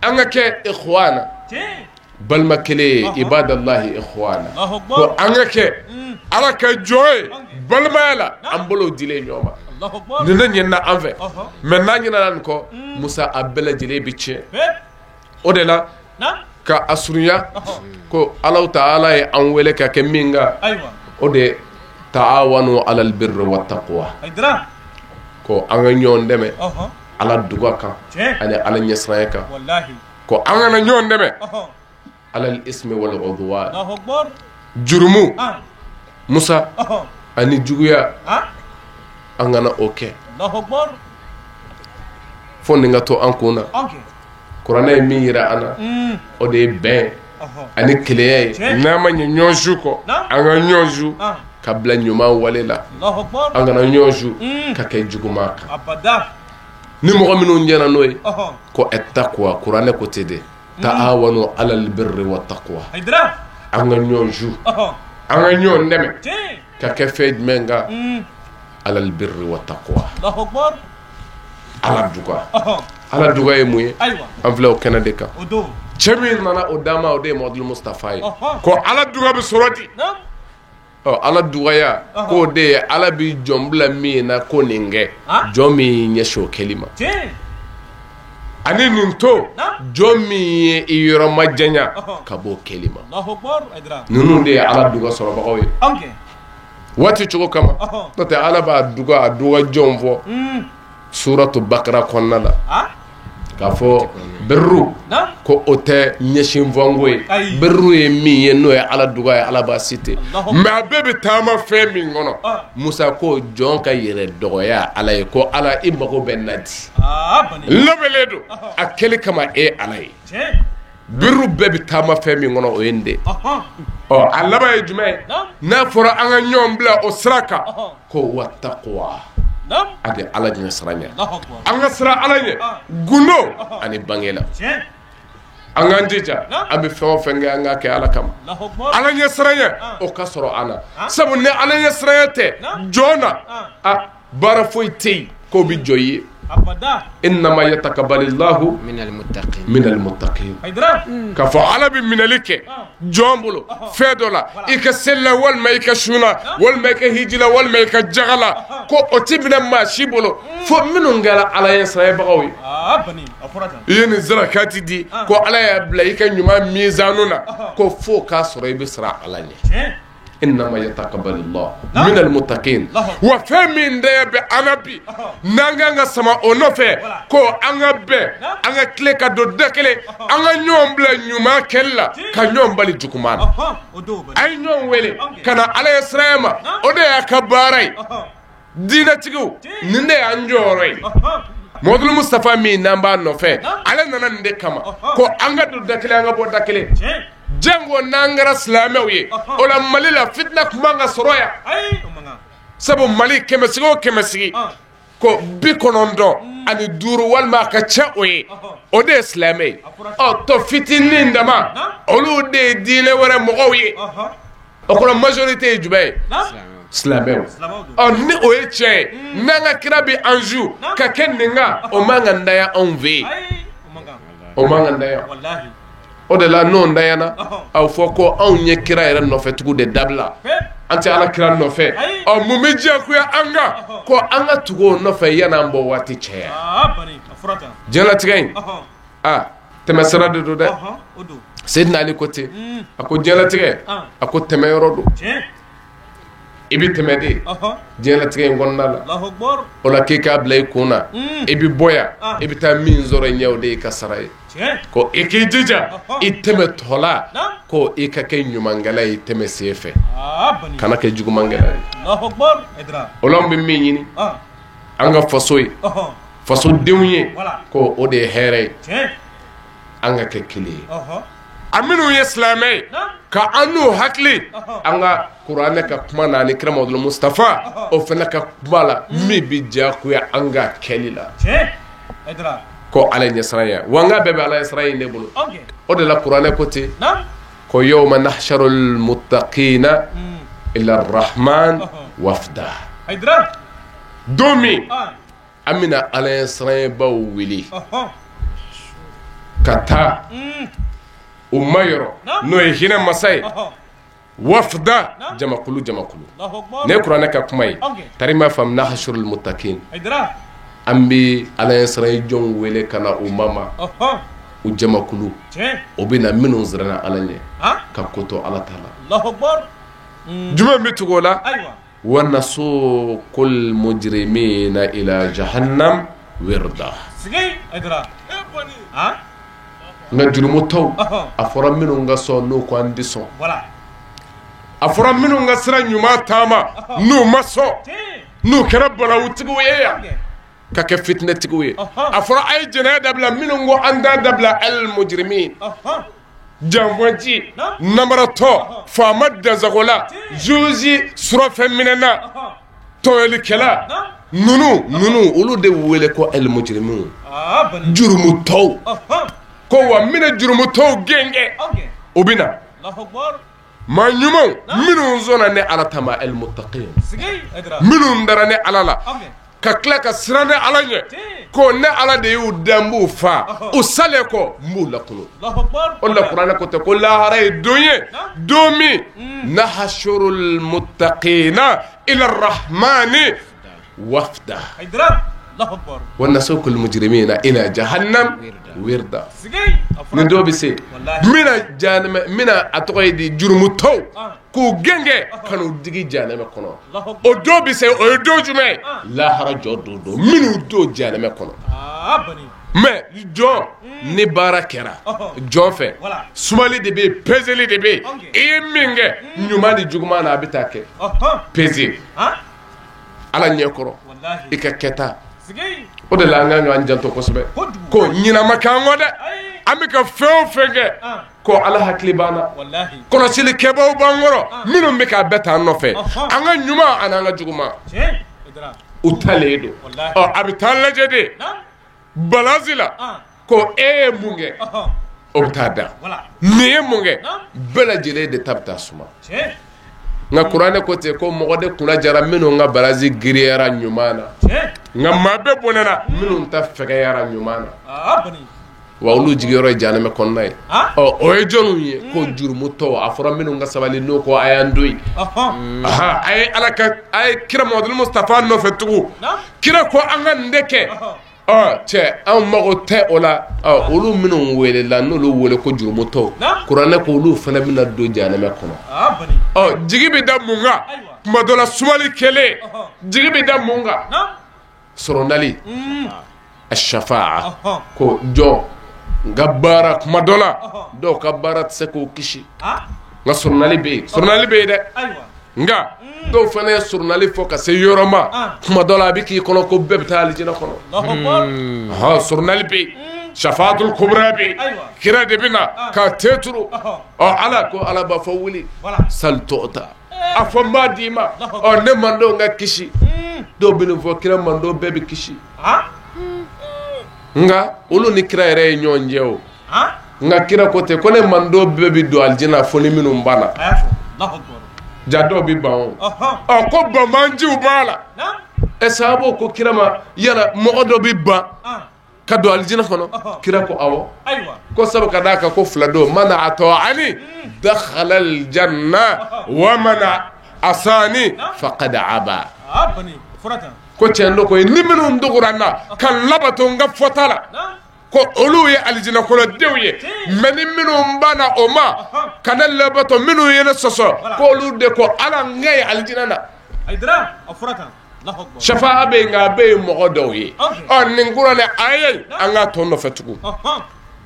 an ka kɛ ikhwana, balima kelen ye, ibadallahi ikhwana, ko an ka kɛ Ala ka jɔn ye balimaya la, an bolo dilen ɲɔgɔn ma. Nin ne ɲinɛna an fɛ, mais n'an ɲinɛna nin kɔ, Musa, a bɛɛ lajɛlen bɛ tiɲɛ. O de la ka a surunya ko Alahu taala ye an wele ka kɛ min kan, o de ye taawanu alal birri wa taqwa, ko an ka ɲɔgɔn dɛmɛ Ala duga kan ani Ala ɲɛsiranya kan, ko an kana ɲɔgɔn dɛmɛ alal ismi wal udwan, jurumu Musa ani juguya, an kana o kɛ. Fo nin ka to an kun na. Kuranɛ ye min yira an na, o de ye bɛn ani kelenya ye. N'an ma ɲɛ ɲɔgɔn su kɔ, an ka ɲɔgɔn su ka bila ɲuman wale la, an kana ɲɔgɔn su ka kɛ juguman kan. Ni mɔgɔ minnu jɛna n'o ye, ko attaqwa, kuranɛ ko ten de, taawanu alal birri wa taqwa, an ka ɲɔgɔn su, an ka ɲɔgɔn dɛmɛ ka kɛ fɛn jumɛn kan? Alal birri wa taqwa, Ala duga. Ala duga ye mun ye? An filɛ o kɛnɛ de kan. Cɛ min nana o d'an ma, o de ye Mamadu Mustafa ye. Ko Ala duga bɛ sɔrɔ di? Ɔ, Ala dugaya k'o de ye Ala bi jɔn bila min na ko nin kɛ, jɔn min y'i ɲɛsin o kɛli ma, ani nin to, jɔn min ye i yɔrɔ majanya ka bɔ o kɛli ma. Ninnu de ye Ala duga sɔrɔbagaw ye waati cogo kama. N'o tɛ Ala b'a duga, a duga jɔn fɔ suratu Bakara kɔnɔna la k'a fɔ birru ko o tɛ ɲɛsin fɔnko ye. Birru ye min ye, n'o ye Ala duga ye, Ala b'a cité, mais a bɛɛ bɛ taama fɛn min kɔnɔ, Musa, ko jɔn ka yɛrɛ dɔgɔya Ala ye, ko Ala i mago bɛ na di, labɛnnen don a kɛli kama e Ala ye. Birru bɛɛ bɛ taama fɛn min kɔnɔ, o ye nin de. Ɔ, a laban ye jumɛn ye? N'a fɔra an ka ɲɔgɔn bila o sira kan, ko wattaqwa, ani Ala ɲɛ siran ɲɛ, an ka siran Ala ɲɛ gundo ani bange la. An k'an jija, an bɛ fɛn o fɛn kɛ, an k'a kɛ Ala kama, Ala ɲɛ siran ɲɛ o ka sɔrɔ an na. Sabu ni Ala ɲɛ siran tɛ jɔn na, a baara foyi tɛ yen k'o bɛ jɔ i ye. Innama yatakabalillahu minal muttaqin, k'a fɔ Ala bɛ minɛli kɛ jɔn bolo fɛn dɔ la, i ka seli la, walima i ka sun na, walima i ka hiji la, walima i ka jaga la, ko o ti minɛ maa si bolo fo minnu kɛra Ala ɲɛ siranbagaw ye. I ye nin zarakati di, ko Ala y'a bila i ka ɲuman mizanu na, ko fo k'a sɔrɔ i bɛ siran Ala ɲɛ. Innama yataqabbalullahu minal muttaqin. Wa fɛn min de bɛ an na bi, n'an kan ka sama o nɔfɛ, ko an ka bɛn, an ka tile ka don da kelen, an ka ɲɔgɔn bila ɲuman kɛli la, ka ɲɔgɔn bali juguman na. A ye ɲɔgɔn wele ka na Ala ye siranya ma, o de y'a ka baara ye. Diinɛtigiw, nin de y'an jɔyɔrɔ ye. Mamadu Mustafa min n'an b'a nɔfɛ, ale nana nin de kama, ko an ka don da kelen, an ka bɔ da kelen. Jango n'an kɛra silamɛw ye, o la Mali la fitina tun man ka sɔrɔ yan. Sabu Mali kɛmɛsigi o kɛmɛsigi, ko 95 walima a ka ca o ye, o de ye silamɛ ye. Ɔ, tɔ fitinin dama, olu de ye diinɛ wɛrɛ mɔgɔw ye. O kɔrɔ majorité ye jumɛn ye? Silamɛw. Ɔ, ni o ye tiɲɛ ye, n'an ka kira bɛ an zu ka kɛ nin kan, o man ka ntanya anw fɛ yen, o man ka ntanya. O de la n'o ntanyana, a fɔ ko anw ye kira yɛrɛ nɔfɛtugu de dabila, an tɛ Ala kira nɔfɛ. Ɔ, mun bɛ diyagoya an kan ko an ka tugu o nɔfɛ yan'an bɔ waati cɛ yan? Diɲɛlatigɛ in, a tɛmɛsira de don dɛ. Seydina Ali ko ten, a ko diɲɛlatigɛ, a ko tɛmɛyɔrɔ don, i bɛ tɛmɛ de diɲɛlatigɛ in kɔnɔna la. O la k'i k'a bila i kun na, i bɛ bɔ yan, i bɛ taa min sɔrɔ ɲɛ, o de y'i ka sara ye. Ko i k'i jija i tɛmɛtɔ la, ko i ka kɛ ɲumankɛla ye tɛmɛ sen fɛ, kana kɛ jugumankɛla ye. O la an bɛ min ɲini an ka faso ye, fasodenw ye, ko o de ye hɛrɛ ye, an ka kɛ kelen ye. A minnu ye silamɛ ye, ka an n'u hakili, an ka kuranɛ ka kuma na ani kira Mamadu Mustafa o fana ka kuma la, min bɛ diyagoya an ka kɛli la, ko Ala ɲɛsiranya, wa n ka bɛɛ bɛ Ala ɲɛsiranya in de bolo. O de la kuranɛ ko ten, ko yawma nahsharul muttaqina ila rahman wafda. Don min an bɛna Ala ɲɛsiranɲɛbaw wele ka taa u ma yɔrɔ n'o ye hinɛ masa ye, wafda jamakulu jamakulu. Ne ye kuranɛ ka kuma ye, tari m'a faamu nahshurul muttaqin, an bɛ Ala ɲɛsiranɲɛ jɔnw wele ka na u ma u jamakulu, o bɛ na minnu siranna Ala ɲɛ ka ko to Ala ta la. Jumɛn bɛ tugu o la? Wa nasuqul mujrimina ila jahannam wirda. Nka jurumutɔw, a fɔra minnu ka sɔn n'u ko an tɛ sɔn, a fɔra minnu ka sira ɲuman taama n'u ma sɔn, n'u kɛra balawutigiw ye yan ka kɛ fitinɛtigiw ye, a fɔra a ye jɛnɛya dabila minnu ko an t'a dabila, al mujrimin, janfanci, namaratɔ, faama dansagola, juge surafɛn minɛna, tɔɲɔlikɛla, ninnu olu de wele ko al mujrimin, jurumutɔw. Ko wa n bɛna jurumutɔw gɛn o bɛ na maa ɲumanw minnu sɔnna ne Ala ta ma, al muttaqin, minnu dara ne Ala la ka tila ka siran ne Ala ɲɛ, ko ne Ala de y'u dan n b'u fa, u salen kɔ n b'u lakunu. O la kuranɛ ko tɛ ko lahara ye don ye, don min nahshurul muttaqina ila rahmani wafda wa nasuqul mujrimina ila jahannam wirda. Nin dɔw bɛ se n bɛna jahanama, n bɛna a tɔgɔ ye di jurumutɔw k'u gɛngɛ ka n'u digi jahanama kɔnɔ. O dɔw bɛ se, o ye don jumɛn ye? Lahara jɔ don don minnu don jahanama kɔnɔ. Mais jɔn ni baara kɛra jɔn fɛ, sumali de bɛ yen, peseli de bɛ yen, i ye min kɛ ɲuman ni juguman na a bɛ taa kɛ pese Ala ɲɛkɔrɔ i ka kɛta. O de la an ka kan janto kosɛbɛ, ko ɲinama k'an kɔ dɛ, an bɛ ka fɛn o fɛn kɛ ko Ala hakili b'an na, kɔlɔsilikɛbaw b'an kɔrɔ minnu bɛ k'a bɛɛ t'an nɔfɛ, an ka ɲuman ani an ka juguman u talen don. Ɔ a bɛ taa lajɛ de balance la ko e ye mun kɛ, o bɛ taa da, nin ye mun kɛ, bɛɛ lajɛlen de ta bɛ taa suma. Nka kuranɛ ko ten ko mɔgɔ de kunna jara minnu ka balance giriyara ɲuman na, nka maa bɛɛ bɔnɛna minnu ta fɛgɛyara ɲuman na, wa olu jigiyɔrɔ ye jahanama kɔnɔna ye. Ɔ o ye jɔnw ye? Ko jurumutɔw. A fɔra minnu ka sabali n'o ko a y'an to yen, a ye Ala ka, a ye kira Muhamadu Mustafa nɔfɛ tugun, kira ko an ka nin de kɛ. Ɔ cɛ anw mago tɛ o la. Ɔ olu minnu welela n'olu wele ko jurumutɔw, kuranɛ ko olu fana bɛna don jahanama kɔnɔ. Ɔ jigi bɛ da mun kan? Tuma dɔ la sumali kɛlen, jigi bɛ da mun kan? Sɔrɔdali ashafaa, ko jɔn n ka baara. Tuma dɔ la dɔw ka baara tɛ se k'o kisi, nka sɔrɔdali bɛ yen, sɔrɔdali bɛ yen dɛ. Nka dɔw fana ye sɔrɔnali fɔ ka se yɔrɔ ma, tuma dɔ la a bɛ k'i kɔnɔ ko bɛɛ bɛ taa alijinɛ kɔnɔ. Sɔrɔnali bɛ yen, shafaatul kubra bɛ yen, kira de bɛ na ka te turu. Ɔ Ala ko Ala b'a fɔ wuli sal tu'ta, a fɔ n b'a d'i ma. Ɔ ne mandenw ka kisi, dɔw bɛ nin fɔ kira mandenw bɛɛ bɛ kisi, nka olu ni kira yɛrɛ ye ɲɔgɔn jɛ o. Nka kira ko ten ko ne mandenw bɛɛ bɛ don alijinɛ fo ni minnu banna. Ja dɔw bɛ ban o. Ɔ ko banbanciw b'a la. Ɛ sahabaw ko kira ma, yala mɔgɔ dɔ bɛ ban ka don alijinɛ kɔnɔ? Kira ko awɔ. Ko sabu ka d'a kan ko fila don, man ata'ani dakhala aljanna wa man asani faqad aba. Ko tiɲɛ don ko ni minnu dogora n na ka labato n ka fɔta la, ko olu ye alijinɛ kɔnɔdenw ye, mais ni minnu banna o ma ka ne labato, minnu ye ne sɔsɔ, ko olu de ko Ala n ka ye alijinɛ na. Shafa'a bɛ yen, nka a bɛ yen mɔgɔ dɔw ye. Ɔ nin kuranɛ aya in, an k'a tɔ nɔfɛ tugun.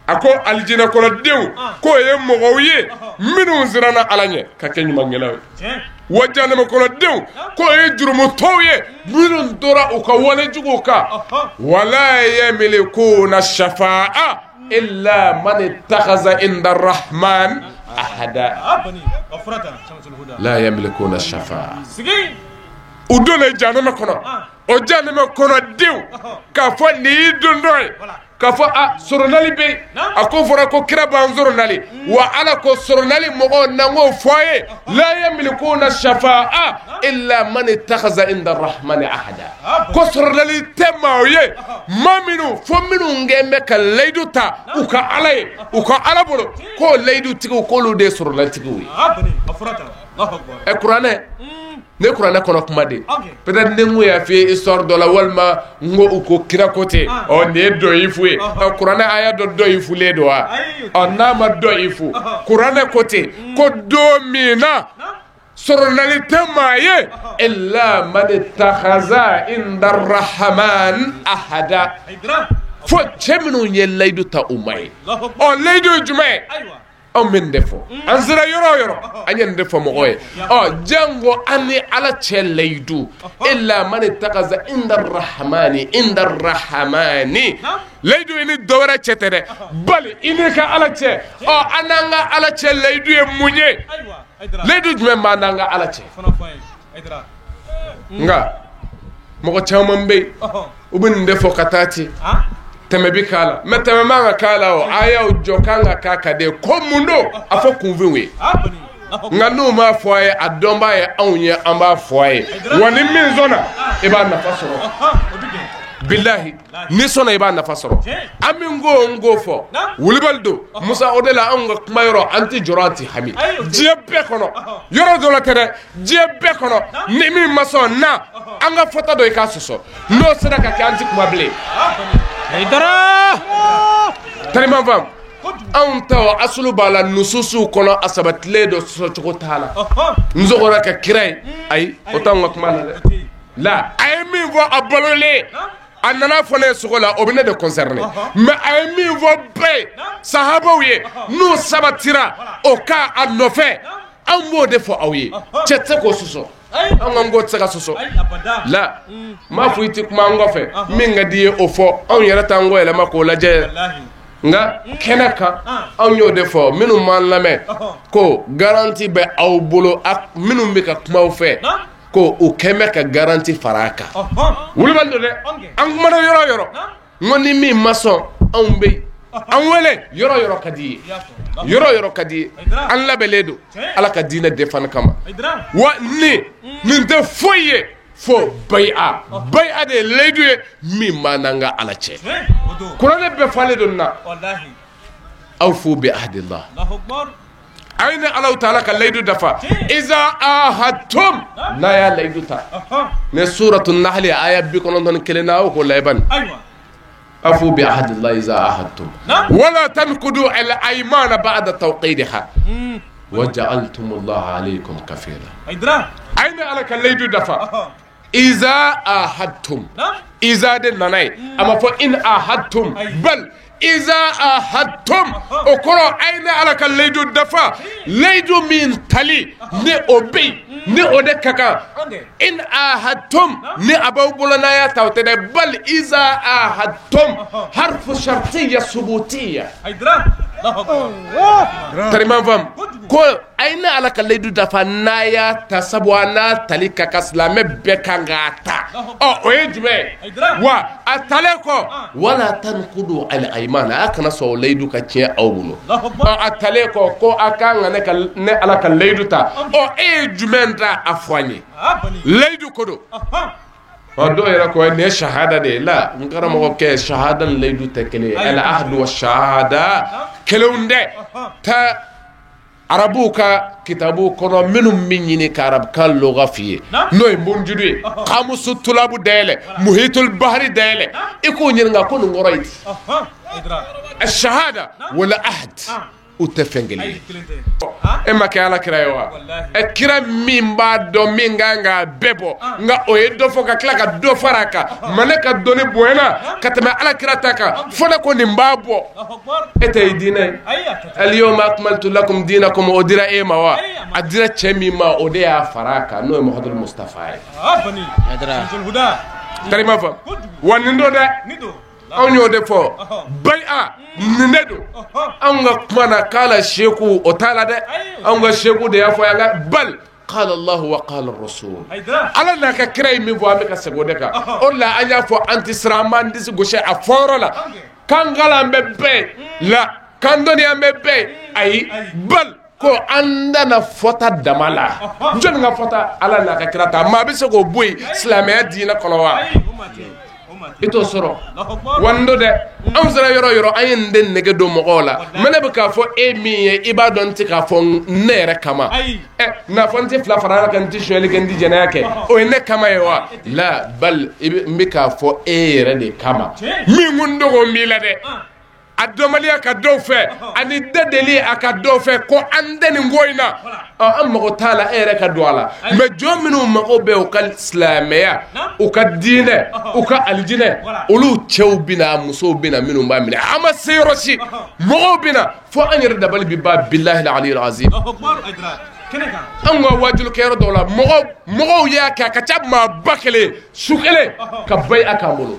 A ko alijinɛ kɔnɔdenw k'o ye mɔgɔw ye minnu siranna Ala ɲɛ ka kɛ ɲumankɛlaw ye, wa jahanama kɔnɔdenw k'o ye jurumutɔw ye minnu tora u ka wale juguw kan. Wala yamlikuna shafa'a illa man ittakhadha inda rahman ahada. La yamlikuna shafa'a. U donna jahanama kɔnɔ, o jahanama kɔnɔdenw k'a fɔ nin y'i don dɔ ye. K'a fɔ a soronali bɛ yen, a ko fɔra ko kira b'an soronali, wa Ala ko soronali mɔgɔw n'an k'o fɔ a ye, la yamlikuna shafa'a illa man ittakhadha inda rahmani ahada, ko soronali tɛ maaw ye maa minnu fo minnu kɛn bɛ ka layidu ta u ka Ala ye, u ka Ala bolo, k'o layidutigiw k'olu de ye soronalitigiw ye. Ɛ kuranɛ ne kuranɛ kɔnɔ kuma de peut-être ne kun y'a f'i ye histoire dɔ la walima n ko u ko kira ko ten, ɔ nin ye dɔyifu ye, ɔ kuranɛ aya dɔ dɔyifulen don wa? Ɔ n'a ma dɔyifu, kuranɛ ko ten ko don min na soronali tɛ maa ye illa man ittakhadha inda rahman ahada, fo cɛ minnu ye layidu ta u ma ye. Ɔ layidu ye jumɛn ye? Anw bɛ nin de fɔ, an sera yɔrɔ o yɔrɔ an ye nin de fɔ mɔgɔw ye. Ɔ janko an ni Ala cɛ layidu, illa man ittakhadha inda rahmani inda rahmani, layidu i ni dɔ wɛrɛ cɛ tɛ dɛ, bali i n'i ka Ala cɛ. Ɔ an n'an ka Ala cɛ layidu ye mun ye? Layidu jumɛn b'an n'an ka Ala cɛ? Nka mɔgɔ caman bɛ yen u bɛ nin de fɔ ka taa ten, tɛmɛ bi k'a la, mais tɛmɛ man ka k'a la, o ayaw jɔ kan ka k'a ka de ko mun don a fɔ kunfinw ye, nka n'u m'a fɔ a ye, a dɔnbaa ye anw ye, an b'a fɔ a ye, wa ni min sɔnna i b'a nafa sɔrɔ, bilahi ni sɔnna i b'a nafa sɔrɔ. An min ko n k'o fɔ wulibali don Musa, o de la anw ka kuma yɔrɔ an tɛ jɔrɔ, an tɛ hami diɲɛ bɛɛ kɔnɔ, yɔrɔ dɔ la tɛ dɛ, diɲɛ bɛɛ kɔnɔ, ni min ma sɔn na an ka fɔta dɔ i k'a sɔsɔ, n'o sera ka kɛ an tɛ kuma bilen. Tariman faamu, anw ta asulu b'a la nususuw kɔnɔ, a sabatilen don, sɔsɔcogo t'a la. N sɔgɔra ka kira ye, ayi o t'anw ka kuma la dɛ. La a ye min fɔ a balolen, a nana fɔ ne ye sogo la, o bɛ ne de concerné, mais a ye min fɔ bɛɛ ye, sahabaw ye, n'u sabatira o ka a nɔfɛ, anw b'o de fɔ aw ye. Cɛ tɛ se k'o sɔsɔ, an ko k'o tɛ se ka sɔsɔ. La n m'a fɔ i tɛ kuma an kɔfɛ, min ka di i ye o fɔ, anw yɛrɛ t'an kɔ yɛlɛma k'o lajɛ. Nka kɛnɛ kan anw y'o de fɔ, minnu m'an lamɛn ko garantie bɛ aw bolo, minnu bɛ ka kuma aw fɛ ko u kɛn bɛ ka garantie fara a kan. Wulibali don dɛ, an kumana yɔrɔ o yɔrɔ, n ko ni min ma sɔn anw bɛ yen, an wele yɔrɔ yɔrɔ ka di i ye, yɔrɔ yɔrɔ ka di i ye, an labɛnlen don Ala ka diinɛ défendre kama. Wa ni nin tɛ foyi ye fo bayi'a, bayi'a de ye layidu ye min b'an n'an ka Ala cɛ. Kuranɛ bɛɛ falen don na, awfu bi ahdillah, a ye ni Alahu taala ka layidu dafa, iza ahadtum, n'a y'a layidu ta. Ni suratu nahli aya 91 na, aw k'o lajɛ bani. Afu bi ahdillahi iza ahadtum wala tankudu al aymana ba'da tawqidiha wa ja'altumullaha alaykum kafila. A ye ni Ala ka layidu dafa, iza ahadtum, iza de nana ye, a ma fɔ in ahadtum, bal iza ahadtum, o kɔrɔ a ye ni Ala ka layidu dafa, layidu min tali ni o bɛ yen, ni o de ka kan. In ahadtum, ni a b'aw bolo n'a y'a ta o tɛ dɛ, bal iza ahadtum, harfu shartiya subutiya. Tariman faamu ko a ye ni Ala ka layidu dafa n'a y'a ta, sabu a n'a tali ka kan, silamɛ bɛɛ kan k'a ta. Ɔ o ye jumɛn ye? Wa a talen kɔ, wala tankudu al aymana, a kana sɔn o layidu ka tiɲɛ aw bolo. Ɔ a talen kɔ ko a kan ka ne Ala ka layidu ta, ɔ e ye jumɛn ta a fɔ an ye? Layidu ko don. Ɔ dɔw yɛrɛ ko nin ye shahada de ye. La n karamɔgɔ kɛ, shahada ni layidu tɛ kelen ye. Al ahdu wa shahada kelenw dɛ. Taa arabuw ka kitabu kɔnɔ minnu bɛ ɲini ka arabukan lɔga f'i ye, n'o ye munjudu ye, kamusu tulabu dayɛlɛ, muhitul bahari dayɛlɛ, i k'o ɲininka ko nin kɔrɔ ye di. Shahada wala ahd u tɛ fɛn kelen ye. E ma kɛ Ala kira ye wa? Ɛ kira min b'a dɔn min kan k'a bɛɛ bɔ, nka o ye dɔ fɔ ka tila ka dɔ fara a kan, ma ne ka dɔnni bonyana ka tɛmɛ Ala kira ta kan, fo ne ko nin b'a bɔ. E tɛ ye diinɛ ye. Al-yawma akmaltu lakum dinakum, o dira e ma wa? A dira cɛ min ma, o de y'a fara a kan, n'o ye Muhamadu Mustafa ye. Tarima faamu wa nin don dɛ, anw y'o de fɔ, bayi'a nin de don. Anw ka kuma na k'ala seku o t'a la dɛ, anw ka seku de y'a fɔ an ka bal qala Allah wa qala rasul, Ala n'a ka kira ye min fɔ, an bɛ ka segin o de kan. O de la an y'a fɔ an tɛ siran, an b'an disi gosi a fɔyɔrɔ la. K'an kalan bɛ bɛɛ la, k'an dɔnniya bɛ bɛɛ, ayi, bal ko an dana fɔta dama la. Jɔnni ka fɔta? Ala n'a ka kira ta. Maa bɛ se k'o bɔ yen silamɛya diinɛ kɔnɔ wa? I t'o sɔrɔ. Wa n don dɛ, anw sera yɔrɔ yɔrɔ, an ye nin de nege don mɔgɔw la. Mais ne bɛ k'a fɔ e min ye, i b'a dɔn n tɛ k'a fɔ ne yɛrɛ kama. Ɛ n'a fɔ n tɛ fila fara Ala kan, n tɛ sonyali kɛ, n tɛ jɛnɛya kɛ, o ye ne kama ye wa? La, bal n bɛ k'a fɔ e yɛrɛ de kama. Min kun dogo n b'i la dɛ, a dɔnbaliya ka dɔw fɛ ani dadeli a ka dɔw fɛ ko an tɛ nin ko in na. An mago t'a la e yɛrɛ ka don a la, mais jɔn minnu mago bɛ u ka silamɛya, u ka diinɛ, u ka alijinɛ, olu cɛw bɛna, musow bɛna, minnu b'a minɛ. An ma se yɔrɔ si, mɔgɔw bɛna fo an yɛrɛ dabali bɛ ban. Bilahi aliyul azim, an ka wajulikɛyɔrɔ dɔw la, mɔgɔw y'a kɛ a ka ca maa 1000 su kelen ka bayi a k'an bolo.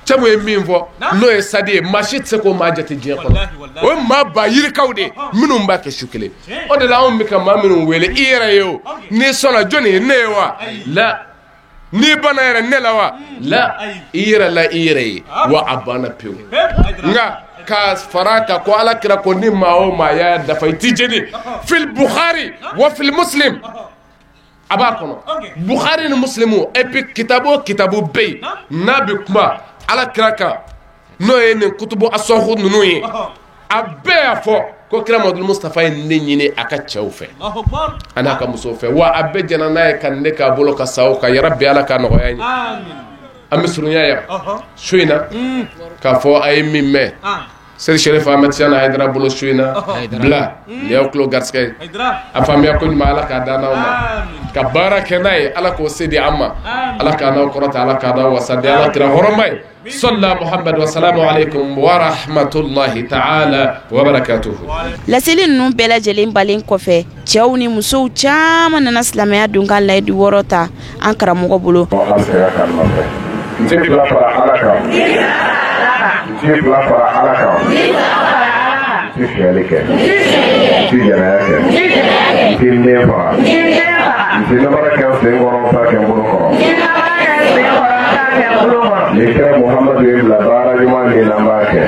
Cɛ ye min fɔ n'o ye sadi ye, maa si tɛ se k'o maa jate diɲɛ kɔnɔ. O ye maa ba yirikaw de ye minnu b'a kɛ su kelen. O de la anw bɛ ka maa minnu wele, i yɛrɛ ye o, n'i sɔnna jɔnni ye, ne ye wa? La. N'i banna yɛrɛ ne la wa? La. I yɛrɛ la, i yɛrɛ ye wa, a banna pewu. Nka ka fara kan ko Ala kira ko ni maa o maa y'a dafa i t'i jeni. Fil Bukhari wa fil Muslim, a b'a kɔnɔ Bukhari ni Muslimu. Et puis kitabu o kitabu bɛ yen n'a bɛ kuma Ala kira kan, n'o ye nin kutubu asɔhu ninnu ye, a bɛɛ y'a fɔ ko kira Mamadu Mustafa ye ne ɲini a ka cɛw fɛ a n'a ka musow fɛ, wa a bɛɛ jɛnna n'a ye ka ne k'a bolo ka sa o kan. Yarabi Ala ka nɔgɔya ye. An bɛ surunya yan su in na k'a fɔ a ye min mɛn Seri Sherif Ahmed Tidiane Hayidara bolo su in na bila nin y'aw tulo garisɛgɛ ye. A faamuya ko ɲuman, Ala k'a d'an n'aw ma ka baara kɛ n'a ye, Ala k'o se di an ma, Ala k'a n'aw kɔrɔta, Ala k'a n'aw wasa di Ala kira hɔrɔma ye. Salla Muhammad wa salamu alaikum wa rahmatullahi ta'ala wa barakatuhu. Laseli ninnu bɛɛ lajɛlen balen kɔfɛ, cɛw ni musow caman nana silamɛya donkan layidu wɔɔrɔ ta an karamɔgɔ bolo. N tɛ fila fara Ala kan, n tɛ fila fara Ala kan, n tɛ sonyali kɛ, n tɛ jɛnɛya kɛ, n tɛ n den faga, n tɛ namara kɛ n sen kɔrɔ, n t'a kɛ n bolo kɔrɔ. Ni kira Muhamadu ye bila baara ɲuman min na, n b'a kɛ.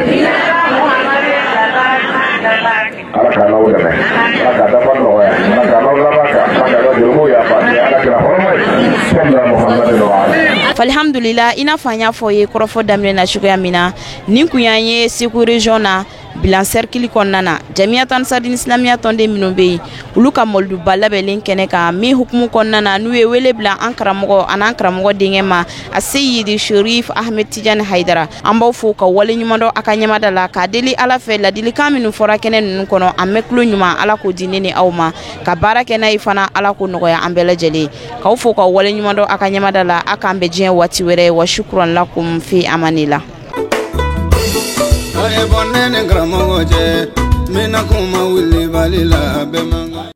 Ala k'a n'aw dɛmɛ, Ala k'a dafa nɔgɔya, Ala k'a n'aw laban kan, Ala k'a n'aw jurumu yafa ni Ala kira hɔrɔma ye. Salla Muhamadu wa alayhi. Alhamdulillah, i n'a fɔ an y'a fɔ ye kɔrɔfɔ daminɛ na cogoya min na, nin kun y'an ye Segu région na, Bilan cercle kɔnɔna na, Jamiyatu Ansardini Silamiya tɔnden minnu bɛ yen, olu ka mɔliduba labɛnlen kɛnɛ kan, min hukumu kɔnɔna na n'u ye wele bila an karamɔgɔ an'an karamɔgɔ denkɛ ma, a Seyidi Sherif Ahmed Tidiane Hayidara. An b'aw fo ka wale ɲuman dɔn a ka ɲɛmada la, k'a deli Ala fɛ ladilikan minnu fɔra kɛnɛ ninnu kɔnɔ, a mɛn tulo ɲuman, Ala k'o di ne ni aw ma ka baara kɛ n'a ye fana, Ala k'o nɔgɔya an bɛɛ lajɛlen. K'aw fo ka wale ɲuman dɔn a ka ɲɛmada la, a k'an bɛn diɲɛ waati wɛrɛ. Wa shukran lakum fi amanila. A ye bɔ ne ni karamɔgɔ cɛ, n bɛna kuma wulibali la, bɛɛ man kan.